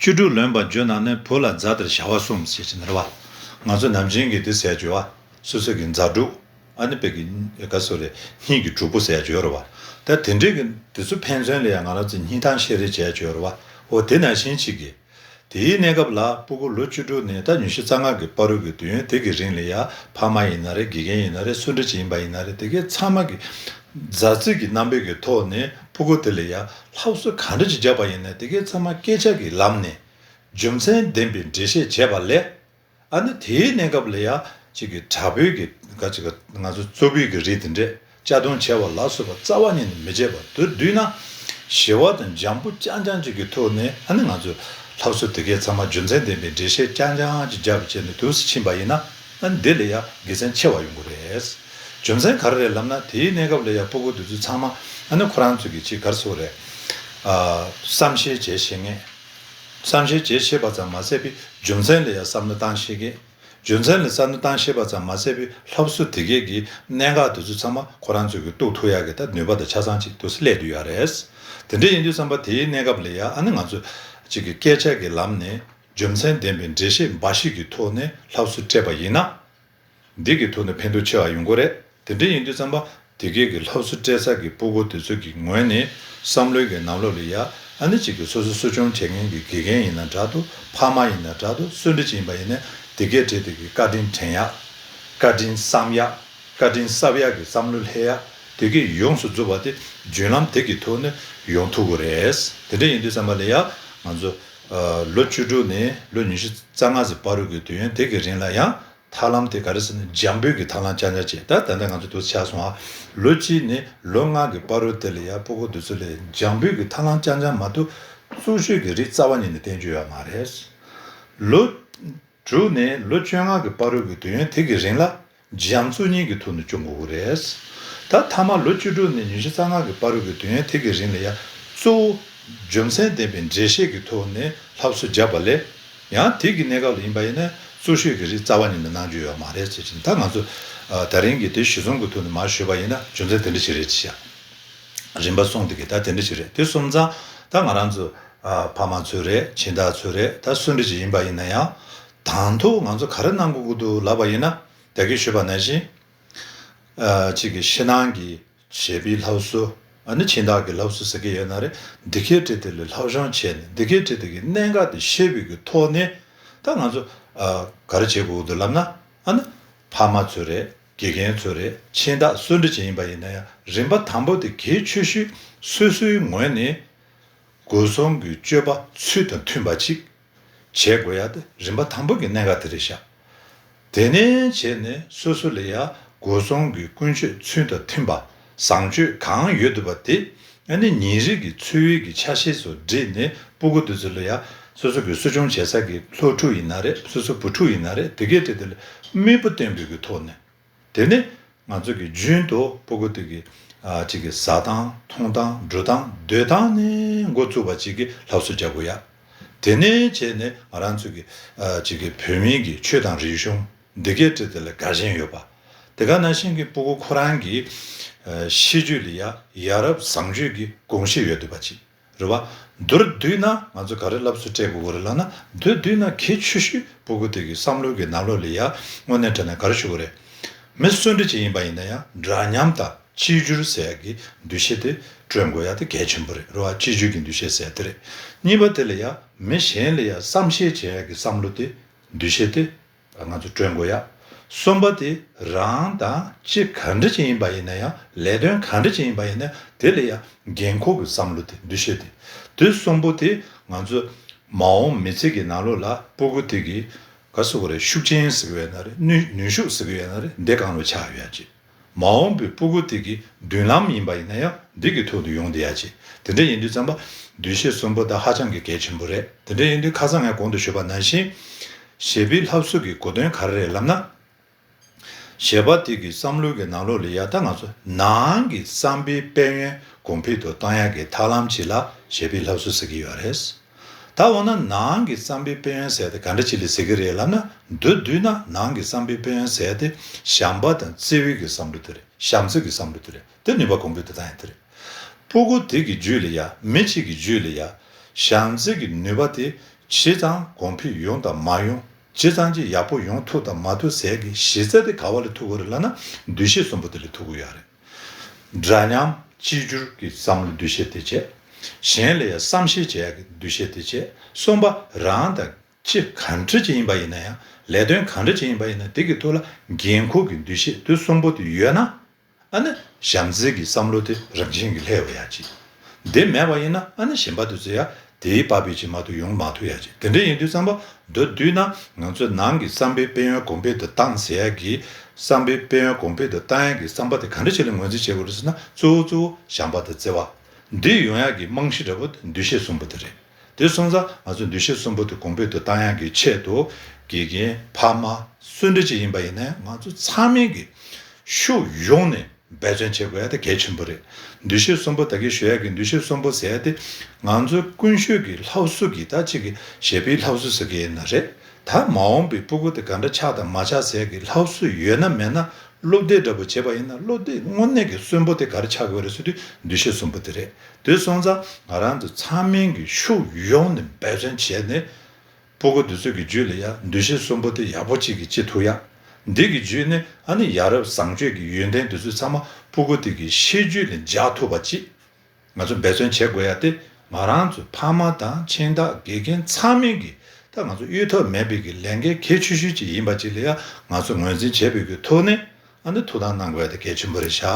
བཅུ་དྲུག་ལོན་པར་འགྱུར་ན་ནི་བུ་ལ་མཛའ་དེར་བྱ་བ་གསུམ་ཟེར་གྱི་ནི་རེད་བ། ང་ཚོ་ནམ་རྒྱུན་གྱི་དེ་ཟེར་རྒྱུ་བ། སོ་སོ་གི་མཛའ་གྲོགས། ཨ་ནི་དཔེ་གི་ག་ཟེར་རེད། སྙིང་གི་གྲོགས་པོ་ཟེར་ཡ་ཅིག་ཡོད་རེད་བ། ད་དེ་འདྲའི་གི་དེ་ཚོ་ཕན་ཚུན་ལ་ཡང་ང་རང་ཚོ་སྙིང་གཏམ་བཤད་རེས་བྱེད་ཡ་ཅིག་ཡོད་རེད་བ། འོ་དེ་ནང་བཞིན་ཅིག་གི། དེའི་གནས་སྐབས་ལ་སྤུ་གུ་ལོ་བཅུ་དྲུག་ནས་ད་ཉི་ཤུ་རྩ་ལྔ་གི་བར་དུ་གི་དུས་ཡུན་དེ་གི་རིང་ལ་ཡ་ཕ་མ་ཡིན་ན་རེད། དགེ་རྒན་ཡིན་ན་རེད། སུ་འདྲ་ཅིག་ཡིན་པ་ཡིན་ན་རེད། དེ་གའི་ཚང་མ་གི་མཛའ་བརྩེ་གི་རྣམ་པའི་གི་ཐོག་ནས་སྤུ་གུ་དེ་ལ་ཡ་སློབ་གསོ་ག་འདྲ་ཅིག་བརྒྱབ་པ་ཡིན་ན་དེ་གའི་ཚང་མ་སྐད་ཆ་གི་ལམ་ནས་རྒྱུ་མཚན་ལྡན་པའི་འགྲེལ་བཤད་བྱས་པ་ལས། ཨ་ནི་དེའི་གནས་སྐབས་ལ་ཡ་གཅིག་གི་དྲག་པོའི་གི་ག་ཅིག་ག་ང་ཚོ་རྩུབ་པོའི་གི་རིགས་དེ་འདྲས་གཅར་རྡུང་བྱས་པ་ལ་སོགས་པ་རྩ་བ་ཉིད་ནས་མི་བྱེད་པ་དེ་བསྡུས་ན། ཞི་བ་དང་འཇམ་པོ་རྐྱང་རྐྱང་ཅིག་གི་ཐོག་ནས་ཨ་ནི་ང་ཚོས་སློབ་གསོ་དེ་གའི་ཚང་མ་རྒྱུ་མཚན་ལྡན་པའི་འགྲེལ་བཤད་རྐྱང་རྐྱང་ཅིག་བརྒྱབ་བྱས་ནས་དུས་སུ་ཕྱིན་པ་ཡིན་ན། ཨ་ནི་འདི་ལ་ཡ་དགེ་མཚན་ཆེ་བ་ཡོང་གི་རེད། རྒྱུ་མཚན་ག་རེ་རེད་ལབ་ན། དེའི་གནས་སྐབས་ལ་ཡ་སྤུ་གུ་དེ་ཚོ་ཚང་མ་ཨ་ནི་ཁོ་རང་ཚོ་གི་ཅིག་ག་རེ་ཟེར་དགོས་རེད། ཨ། བསམ་ཤེས་བྱེད་ཤེས་མཁན། བསམ་ཤེས་བྱེད་ཤེས་པ་ཙམ་མ་ཟད་པའི་རྒྱུ་མཚན་ལ་ཡང་བསམ་བློ་བཏང་ཤེས་མཁན། རྒྱུ་མཚན་ལ་བསམ་བློ་བཏང་ཤེས་པ་ཙམ་མ་ཟད་པའི་སློབ་གསོ་དེ་གས་ཀྱི་གནད་འགག་དེ་ཚོ་ཚང་མ་ཁོ་རང་ཚོས་ཀྱི་རྟོགས་ཐུབ་ཡག་གི་ད་ནུས་པ་དང་ཆ་ཚང་ཅིག་དེ་ཚོ་སླེབས་བསྡད་ཡོད་རེད། དེ་འདྲ་ཡིན་དུས་ཙམ་པ་དེའི་གནས་སྐབས་ལ་ཡང་ཨ་ནི་ང་ཚོས་ཅིག་གི་སྐད་ཆ་གི་ལམ་ནས་རྒྱུ་མཚན་ལྡན་པའི་འགྲེལ་བཤད་འབའ་ཞིག་གི་ཐོག་ནས་སློབ་གསོ་སྤྲད་པ་ཡིན་ན། འདི་གི་ཐོག་ནས་ཕན་ཐོགས་ཆེ་བ་ཡོང་གི་རེད། དེ་འདྲ་ཡིན་དུས་ཙམ་པ་དེ་གས་ཀྱི་སློབ་གསོ་སྤྲད་ས་གི་སྤུ་གུ་དེ་ཚོ་གི་ངོས་ནས་བསམ་བློའི་གི་ནང་ལོགས་ལ་ཡ་ཨ་ནི་གཅིག་གི་སོ་སོ་གསོ་སྐྱོང་བྱེད་མཁན་གྱི་དགེ་རྒན་ཡིན་ན་འདྲ་འདུག་ཕ་མ་ཡིན་ན་འདྲ་འདུག་སུ་འདྲ་ཅིག་ཡིན་པ་ཡིན་ནའི་དེ་གས་གྲས་དེ་གི་བཀའ་དྲིན་དྲན་ཡག་བཀའ་དྲིན་བསམ་ཡག་བཀའ་དྲིན་གསབ་ཡག་གི་བསམ་བློ་སླེབས་ཡག་དེ་གས་ཡོངས་སུ་རྫོགས་པ་དེ་བརྒྱུད་ལམ་དེ་གི་ཐོག་ནས་ཡོང་ཐུབ་ཀྱི་རེད། དེ་འདྲ་ཡིན་དུས་ཙམ་པ་ལ་ཡ་ང་ཚོ་ལོ་བཅུ་དྲུག་ནས་ལོ་ཉི་ཤུ་རྩ་ལྔ་ཙམ་བར་དུ་གི་དུས་ཡུན་དེ་གི་རིང་ལ་ཡང་ཐར་ལམ་དེ་ག་རེ་ཟེར་ན་འཇམ་པོའི་གི་ཐར་ལམ་རྐྱང་རྐྱང་བྱས། ད་ད་ལྟ་ང་ཚོ་འདུག་ཆགས་སོང་ཨ། ལོ་གཅིག་ནས་ལོ་ལྔ་གི་བར་དུ་དེ་ལ་ཡ་སྤུ་གུ་དེ་ཚོ་ལ་འཇམ་པོའི་གི་ཐར་ལམ་རྐྱང་རྐྱང་མ་གཏོགས་རྩུབ་ཤོས་ཀྱི་རིགས་རྩ་བ་ཉིད་ནས་བསྟན་རྒྱུ་ཡོད་མ་རེད། ལོ་དྲུག་ནས་ལོ་བཅོ་ལྔ་གི་བར་དུ་གི་དུས་ཡུན་དེ་གི་རིང་ལ་འཇམ་རྩུབ་གཉིས་ཀྱི་ཐོག་ནས་སྐྱོང་དགོས་ཀྱི་རེད། ད་མཐའ་མ་ལོ་བཅུ་དྲུག་ནས་ཉི་ཤུ་རྩ་ལྔ་གི་བར་དུ་གི་དུས་ཡུན་དེ་གི་རིང་ལ་ཡ་གཙོ་བོ་རྒྱུ་མཚན་ལྡན་པའི་འགྲེལ་བཤད་ཀྱི་ཐོག་ནས་སློབ་གསོ་བརྒྱབ་པ་ལས། ཡང་དེ་གི་གནས་སྐབས་ལ་ཡིན་པ་ཡིན་ན་རྩུབ་ཤོས་ཀྱི་རིགས་རྩ་བ་ཉིད་ནས་གནང་རྒྱུ་ཡོད་མ་རེད་ཟེར་ཅིང་། ད་ང་ཚོ་ཨ་ད་རིང་གི་དེ་གཞི་བཟུང་གི་ཐོག་ནས་མར་ཞུས་པ་ཡིན་ན་རྒྱུ་མཚན་དེ་འདྲ་ཞིག་རེད་ཅེས་བྱ། རིམ་པ་གསུམ་དེ་གི་ད་དེ་འདྲ་ཞིག་རེད། དེ་སོང་ཙང་ད་ང་རང་ཚོ་ཨ་ཕ་མ་ཚོ་རེད། སྦྱིན་བདག་ཚོ་རེད། ད་སུ་འདྲ་ཞིག་ཡིན་པ་ཡིན་ན་ཡང་དང་ཐོག་ང་ཚོ་ག་རེ་གནང་དགོས་ཀྱི་འདུག་ལབ་པ་ཡིན་ན། ད་གིན་ཞུས་པ་ནང་བཞིན་ཨ་གཅིག་གི་ཕྱི་ནང་གི་བྱེད་པའི་སློབ་གསོ། ཨ་ནི་སྦྱིན་བདག་གི་སློབ་གསོ་ཟེར་གྱི་ཡོད་ན་རེད། འདི་གའི་འབྲེལ་དེ་ལ་སློབ་སྦྱོང་བྱས་ནས་འདི་གའི་འབྲེལ་དེ་གི་གནད་འགག་དེ་ཤེས་པའི་གི་ཐོག་ནས་ད་ང་ཚོ་ཨ་ག་རེ་བྱེད་དགོས་འདུག་ལབ་ན། ཨ་ནི་ཕ་མ་ཚོ་རེད། དགེ་རྒན་ཚོ་རེད། སྦྱིན་བདག་སུ་འདྲ་ཅིག་ཡིན་པ་ཡིན་ན་ཡང་རིམ་པ་དང་པོ་དེ་གལ་ཆེ་ཤོས་སོ་སོའི་ངོས་ནས་སྒོ་གསུམ་གྱི་སྤྱོད་པ་ཚུལ་དང་མཐུན་པ་ཅིག་བྱེད་དགོས་ཡ་དེ་རིམ་པ་དང་པོ་གི་གནད་འགག་དེ་རེད་ཤག་དེ་ནས་བྱས་ནས་སོ་སོ་ལ་ཡ་སྒོ་གསུམ་གྱི་ཀུན་སྤྱོད་ཚུལ་དང་མཐུན་པ་བཟང་སྤྱོད་གང་ཡོད་འདུག་པ་དེ། ཨ་ནི་ཉིན་རེ་གི་འཚོ་བའི་གི་ཆ་ཤས་སུ་བསྒྲིགས་ནས་སྤུ་གུ་དེ་ཚོ་ལ་ཡ་སོ་སོ་གི་གསོ་སྐྱོང་བྱེད་ས་གི་སློབ་ཕྲུག་ཡིན་ན་རེད། སོ་སོ་བུ་ཕྲུག་ཡིན་ན་རེད། དེ་གའི་གྲས་དེ་ལ་མིག་དཔེ་སྟོན་པའི་གི་ཐོག་ནས། དེ་ནས་ང་ཚོ་གི་རྒྱུན་དུ་སྤུ་གུ་དེ་གི་ཨ་གཅིག་གི་ཟ་སྟངས་འཐུང་སྟངས་འགྲོ་སྟངས་སྡོད་སྟངས་ནས་འགོ་བཙུགས་པ་གཅིག་གི་སློབ་གསོ་རྒྱག་དགོས་ཡ། དེ་ནས་བྱས་ནས་ང་རང་ཚོ་གི་ཨ་གཅིག་གི་བོད་མིའི་གི་ཆོས་དང་རིག་གཞུང་འདི་གའི་གྲས་དེ་ལ་དགའ་ཞེན་ཡོད་པ། དེ་ག་ནང་བཞིན་གི་སྤུ་གུ་ཁོ་རང་གི་ཨ་གཤིས་རྒྱུད་ལ་ཡ་ཡ་རབས་བཟང་སྤྱོད་ཀྱི་གོམས་གཤིས་ཡོད་འདུག་པ་ཅིག་རེད་བ། མདོར་བསྡུས་ན་ང་ཚོ་ག་རེ་སློབ་གསོ་སྤྲད་དགོས་ཀྱི་རེད་ལབ་ན། མདོར་བསྡུས་ན་གལ་ཆེ་ཤོས་སྤུ་གུ་དེ་གི་བསམ་བློ་གི་ནང་ལོགས་ལ་ཡ་དངོས་གནས་དྲང་གནས་ག་རེ་ཞུ་དགོས་རེད། མི་སུ་འདྲ་ཅིག་ཡིན་པ་ཡིན་ན་ཡང་འདྲ་མཉམ་དང་གཅིག་གྱུར་ཟེར་ཡ་གི་འདུ་ཤེས་དེ་བསྐྲུན་དགོས་ཡ་དེ་གལ་ཆེན་པོ་རེད། རེད་བ། གཅིག་གྱུར་གྱི་འདུ་ཤེས་ཟེར་ཡ་དེ་རེད། གཉིས་པ་དེ་ལ་ཡ་མི་གཞན་ལ་ཡ་བསམ་ཤེས་བྱེད་ཡ་གི་བསམ་བློ་དེ། འདུ་ཤེས་དེ་ང་ཚོ་བསྐྲུན་དགོས་ཡ། གསུམ་པ་དེ་རང་དང་ཅི་ག་འདྲ་ཅིག་ཡིན་པ་ཡིན་ན་ཡང་ལས་དོན་ག་འདྲ་ཅིག་ཡིན་པ་ཡིན་ན་དེ་ལ་ཡང་འགན་འཁུར་གྱི་བསམ་བློ་དེ། འདུ་ཤེས་དེ། དེ་གསུམ་པོ་དེ་ང་ཚོ་མ་འོངས་མི་ཚེ་གི་ནང་ལོགས་ལ་སྤུ་གུ་དེ་གི་ག་ཟེར་དགོས་རེད། ཤུགས་རྐྱེན་ཟེར་གི་ཡོད་ན་རེད། ནུས་ནུས་ཤུགས་ཟེར་གི་ཡོད་ན་རེད། འདི་གང་ལ་ཆགས་ཡོད་ཅིག་མ་འོངས་པའི་སྤུ་གུ་དེ་གི་མདུན་ལམ་ཡིན་པ་ཡིན་ན་ཡང་འདི་གི་ཐོག་ཏུ་ཡོང་བསྡད་ཡ་ཅིག་དེ་འདྲ་ཡིན་དུས་ཙམ་པ་འདུ་ཤེས་གསུམ་པོ་ད་ཧ་ཅང་གི་གལ་ཆེན་པོ་རེད། དེ་འདྲ་ཡིན་དུས་ཁ་སང་ངས་གོང་དུ་ཞུས་པ་ནང་བཞིན། བྱེད་པའི་ལྷབ་སོ་གི་གོ་དོན་ག་རེ་རེད་ལབ་ན། བྱེད་པ་དེ་གི་བསམ་བློ་གི་ནང་ལོགས་ལ་ཡ་ད་ང་ཚོ་ནང་གི་བསམ་པའི་དཔལ་ཡོན་གོང་འཕེལ་དུ་གཏོང་ཡག་གི་ཐབས་ལམ་ཅིག་ལ་བྱེད་པའི་ལྷབ་སོ་ཟེར་གི་ཡོད་རེད། ད་འོ་ན་ནང་གི་བསམ་པའི་དཔལ་ཡོན་ཟེར་དེ་ག་འདྲ་ཅིག་ལ་ཟེར་གི་རེད་ལབ་ན། མདོར་བསྡུས་ན་ནང་གི་བསམ་པའི་དཔལ་ཡོན་ཟེར་དེ་བྱམས་པ་དང་བརྩེ་བའི་གི་བསམ་བློ་དེ་རེད། བྱམས་བརྩེ་གི་བསམ་བློ་དེ་རེད། དེ་ནུས་པ་གོང་འཕེལ་དུ་བཏང་ཡག་དེ་རེད། སྤུ་གུ་དེ་གི་རྒྱུད་ལ་ཡ། མི་གཅིག་གི་རྒྱུད་ལ་ཡ། བྱམས་བརྩེ་གི་ནུས་པ་དེ་ཇི་ཙམ་གོང་འཕེལ་ཡོང་དང་མ་ཡོང་། ཇི་ཙམ་གྱིས་ཡག་པོ་ཡོང་ཐུབ་དང་མ་ཐུབ་ཟེར་གི་གཞི་རྩ་དེ་ག་བ་ལ་ཐུག་གི་རེད་ལབ་ན། འདུ་ཤེས་གསུམ་པོ་དེ་ལ་ཐུག་གི་ཡོད་རེད། འདྲ་མཉམ་གཅིག་གྱུར་གྱི་བསམ་བློ་འདུ་ཤེས་དེ་བྱས། གཞན་ལ་ཡ་བསམ་ཤེས་བྱེད་ཡག་གི་འདུ་ཤེས་དེ་བྱས། གསུམ་པ་རང་དང་ཅི་གང་འདྲ་ཅིག་ཡིན་པ་ཡིན་ན་ཡང་། ལས་དོན་གང་འདྲ་ཅིག་ཡིན་པ་ཡིན་ན་དེ་གི་ཐོག་ལ་འགན་འཁུར་གྱི་འདུ་ཤེས་དེ་གསུམ་པོ་དེ་ཡོད་ན། ཨ་ནི་བྱམས་བརྩེ་གི་བསམ་བློ་དེ་རང་བཞིན་གྱིས་སླེབས་ཡོང་ཡག་ཅིག་དེ་མེད་པ་ཡིན་ན་ཨ་ནི་གཞན་པ་དེ་ཚོ་ཡ་དེའི་པ་ཕི་ཅིག་མ་གཏོགས་ཡོང་མ་ཐུབ་ཡག་ཅིག་དེ་འདྲ་ཡིན་དུས་ཙམ་པ་མདོར་བསྡུས་ན་ང་ཚོའི་ནང་གི་བསམ་པའི་དཔལ་ཡོན་གོང་འཕེལ་དུ་བཏང་ཟེར་ཡག་གི། བསམ་པའི་དཔལ་ཡོན་གོང་འཕེལ་དུ་བཏང་ཡག་གི་བསམ་པ་དེ་ག་འདྲ་ཅིག་ལ་ངོས་འཛིན་བྱེད་དགོས་རེད་ཟེར་ན། གཙོ་བོ་གཙོ་བོ་བྱམས་པ་དང་བརྩེ་བ། འདི་ཡོང་ཡག་གི་རྨང་གཞི་འདྲ་པོ་དེ་འདུ་ཤེས་གསུམ་པོ་དེ་རེད། དེ་སོང་ཙང་ང་ཚོ་འདུ་ཤེས་གསུམ་པོ་དེ་གོང་འཕེལ་དུ་བཏང་ཡག་གི་ཆེད་དུ་དགེ་རྒན་ཕ་མ་སུ་འདྲ་ཅིག་ཡིན་པ་ཡིན་ན་ཡང་ང་ཚོ་ཚང་མས་ཀྱི་ཕྱོགས་ཡོངས་ནས་འབད་བརྩོན་བྱེད་དགོས་ཡ་དེ་གལ་ཆེན་པོ་རེད། འདུ་ཤེས་གསུམ་པོ་ད་གིན་ཞུ་ཡ་གི་འདུ་ཤེས་གསུམ་པོ་ཟེར་ཡ་དེ་ང་ཚོའི་ཀུན་སྤྱོད་ཀྱི་ལྷབ་སོ་གི་ད་ཅིག་གི་བྱེད་པའི་ལྷབ་སོ་ཟེར་གི་ཡིན་ན་རེད། ད་མ་འོངས་པའི་སྤུ་གུ་དེ་ག་འདྲ་ཆགས་དང་མ་ཆགས་ཟེར་ཡ་གི་ལྷབ་སོ་ཡོད་ན་མེད་ན། སློབ་དེབ་འདྲ་པོ་བྱས་པ་ཡིན་ན་སློབ་དེབ་དངོས་གནས་ཀྱི་གསོན་པོ་དེ་ག་རེ་ཆགས་དགོས་རེད་ཟེར་དུས་འདུ་ཤེས་གསུམ་པོ་དེ་རེད། དེ་སོང་ཙང་ང་རང་ཚོ་ཚང་མས་ཀྱི་ཕྱོགས་ཡོངས་ནས་འབད་བརྩོན་བྱས་ནས། སྤུ་གུ་འདི་ཚོ་གི་རྒྱུད་ལ་ཡ་འདུ་ཤེས་གསུམ་པོ་དེ་ཡག་པོ་གཅིག་གིས་སྐྱེ་ཐུབ་ཡ། འདི་གི་རྒྱུད་ནས་ཨ་ནི་ཡ་རབས་བཟང་སྤྱོད་ཀྱི་ཡོན་ཏན་འདི་ཚོ་ཚང་མ་སྤུ་གུ་དེ་གི་ཤེས་རྒྱུད་ལ་འཇགས་ཐུབ་པ་ཅིག་ང་ཚོ་འབད་བརྩོན་བྱེད་དགོས་ཡ་དེ་ང་རང་ཚོ་ཕ་མ་དང་སྦྱིན་བདག་དགེ་རྒན་ཚང་མས་ཀྱི་ད་ང་ཚོ་གཡོལ་ཐབས་མེད་པའི་གི་ལས་འགན་གལ་ཆེ་ཤོས་ཅིག་ཡིན་པ་ཅིག་ལ་ཡ་ང་ཚོ་ངོས་འཛིན་བྱེད་པའི་གི་ཐོག་ནས། ཨ་ནི་ཐུགས་སྣང་གནང་དགོས་ཡ་དེ་གལ་ཆེན་པོ་རེད་ཤག་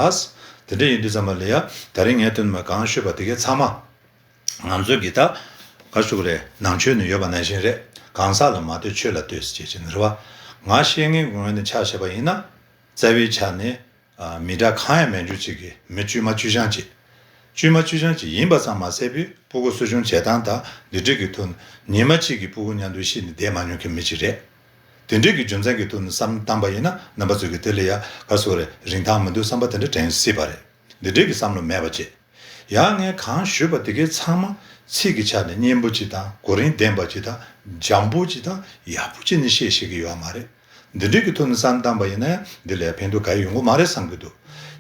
དེ་འདྲ་ཡིན་དུས་ཙམ་པ་ལ་ཡ་ད་རིང་ངས་སྟོན་མ་གང་ཞུས་པ་དེ་གའི་ཚང་མ། ང་ཚོ་གི་ད་ག་ཞུ་གི་རེད། ནང་ཆོས་ནི་ཡོད་པ་ནང་བཞིན་རེད། གང་ཟག་ལ་མ་ལྟོས་ཆོས་ལ་ལྟོས་ཟེར་བྱས་ནི་རེད་བ། ང་ཤེས་ངེས་ངོས་ནས་ཆ་བཞག་པ་ཡིན་ན། རྩ་བའི་ཆ་ནས་མི་འདྲ་གང་ཡང་མེད་འཇུག་ཅིག་གི་མི་བཅུ་མ་བཅུ་ཆང་ཅིག་བཅུ་མ་བཅུ་ཆང་ཅིག་ཡིན་པ་ཙམ་མ་ཟད་པའི་སྤུ་གུ་གསོ་སྐྱོང་བྱེད་སྟངས་དང་འདི་འདྲས་ཀྱི་ཐོག་ནས་ཉི་མ་གཅིག་གི་སྤུ་གུ་མཉམ་དུ་ཤི་ནས་བསྡད་མ་མྱོང་མཁན་མི་གཅིག་རེད། དེ་འདྲས་ཀྱི་རྒྱུ་མཚན་གྱི་ཐོག་ནས་བསམ་བཏང་པ་ཡིན་ན་རྣམ་པ་ཚོ་གི་དེ་ལ་ཡ་ག་སོ་རེད། རིན་ཐང་མི་འདུག་བསམ་པ་དེ་འདྲ་དྲན་སྲིད་པ་རེད། འདི་འདྲས་ཀྱི་བསམ་བློ་མེད་པ་བྱེད། ཡང་ངས་གང་ཞུས་པ་དེ་གའི་ཚང་མ་ཚིག་གི་ཆ་ནས་སྙན་པོ་ཅིག་དང་གོ་རིམ་ལྡན་པ་ཅིག་དང་འཇམ་པོ་ཅིག་དང་ཡག་པོ་ཅིག་ནས་བཤད་ཤེས་ཀྱི་ཡོད་མ་རེད། འདི་འདྲས་ཀྱི་ཐོག་ནས་བསམ་བཏང་པ་ཡིན་ན་ཡང་འདི་ལས་ཕན་ཐོགས་ག་ཡོང་གི་མ་རེད་བསམ་གྱི་འདུག་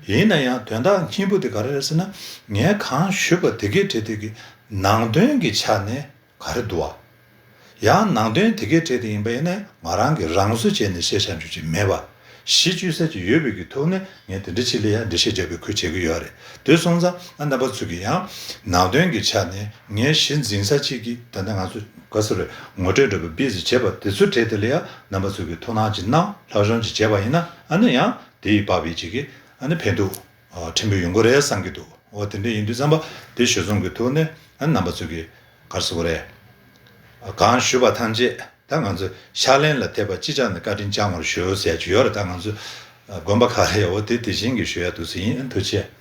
ཡིན་ན་ཡང་དོན་དག་སྙིང་པོ་དེ་ག་རེ་རེད་ཟེར་ན། ངས་གང་ཞུས་པ་དེ་གའི་གྲས་དེ་གི་ནང་དོན་གྱི་ཆ་ནས་ག་རེ་འདུག་བ། ཡང་ནང་དོན་དེ་གའི་གྲས་དེ་ཡིན་པ་ཡིན་ན་ང་རང་གིས་རང་བཟོ་བྱས་ནས་བཤད་བྱ་འཇུག་ཅིག་མེད་པ། གཞི་བཅོལ་ས་ཅིག་ཡོད་པའི་གི་ཐོག་ནས་ངས་དེ་འདྲ་ཅིག་ལ་ཡང་འགྲེལ་བཤད་རྒྱག་པའི་ཁུལ་བྱེད་ཀྱི་ཡོད་རེད། དེ་སོང་ཙང་ཨ་རྣམ་པ་ཚོ་གིས་ཡང་ནང་དོན་གྱི་ཆ་ནས་ངས་གཞི་འཛིན་ས་ཅིག་གི་ད་ལྟ་ང་ཚོ་ག་ཚོད་རེད། ངོ་སྤྲོད་འདྲ་པོ་བིས་བྱས་པ་དེ་ཚོ་གྲས་དེ་ལ་ཡང་རྣམ་པ་ཚོ་གིས་ཐུགས་སྣང་ཅིག་གནང་། སློབ་སྦྱོང་ཅིག་བྱས་པ་ཡིན་ན་ཨ་ནི་ཡང་དེ་ཡི་བབ་པའི་ཅིག་གི་ཨ་ནི་ཕན་ཐོགས་ཨ་ཕྲན་བུ་ཡོང་གི་རེད་བསམ་གྱི་འདུག་འོ་དེ་འདྲ་ཡིན་དུས་ཙམ་པ་དེ་ཞུ་སོང་གི་ཐོག་ནས་ཨ་ནི་རྣམ་པ་ཚོ་གིས་ག་རེ་ཟེར་དགོས་རེད། གང་ཞུས་པ་ཐམས་ཅད་ད་ང་ཚོས་ཕྱག་ལེན་ལ་ཐེབས་པ་ཅི་ཆགས་ནས་བཀའ་དྲིན་བསྐྱང་བར་ཞུ་ཟེར་གྱི་ཡོད་རེད། ད་ང་ཚོས་དགོན་པ་ཁག་ལ་ཡང་འོ་དེ་དེ་བཞིན་གྱི་ཞུ་ཡ་འདུག་ཟེར་ཡིན། ཐུགས་རྗེ་ཆེ།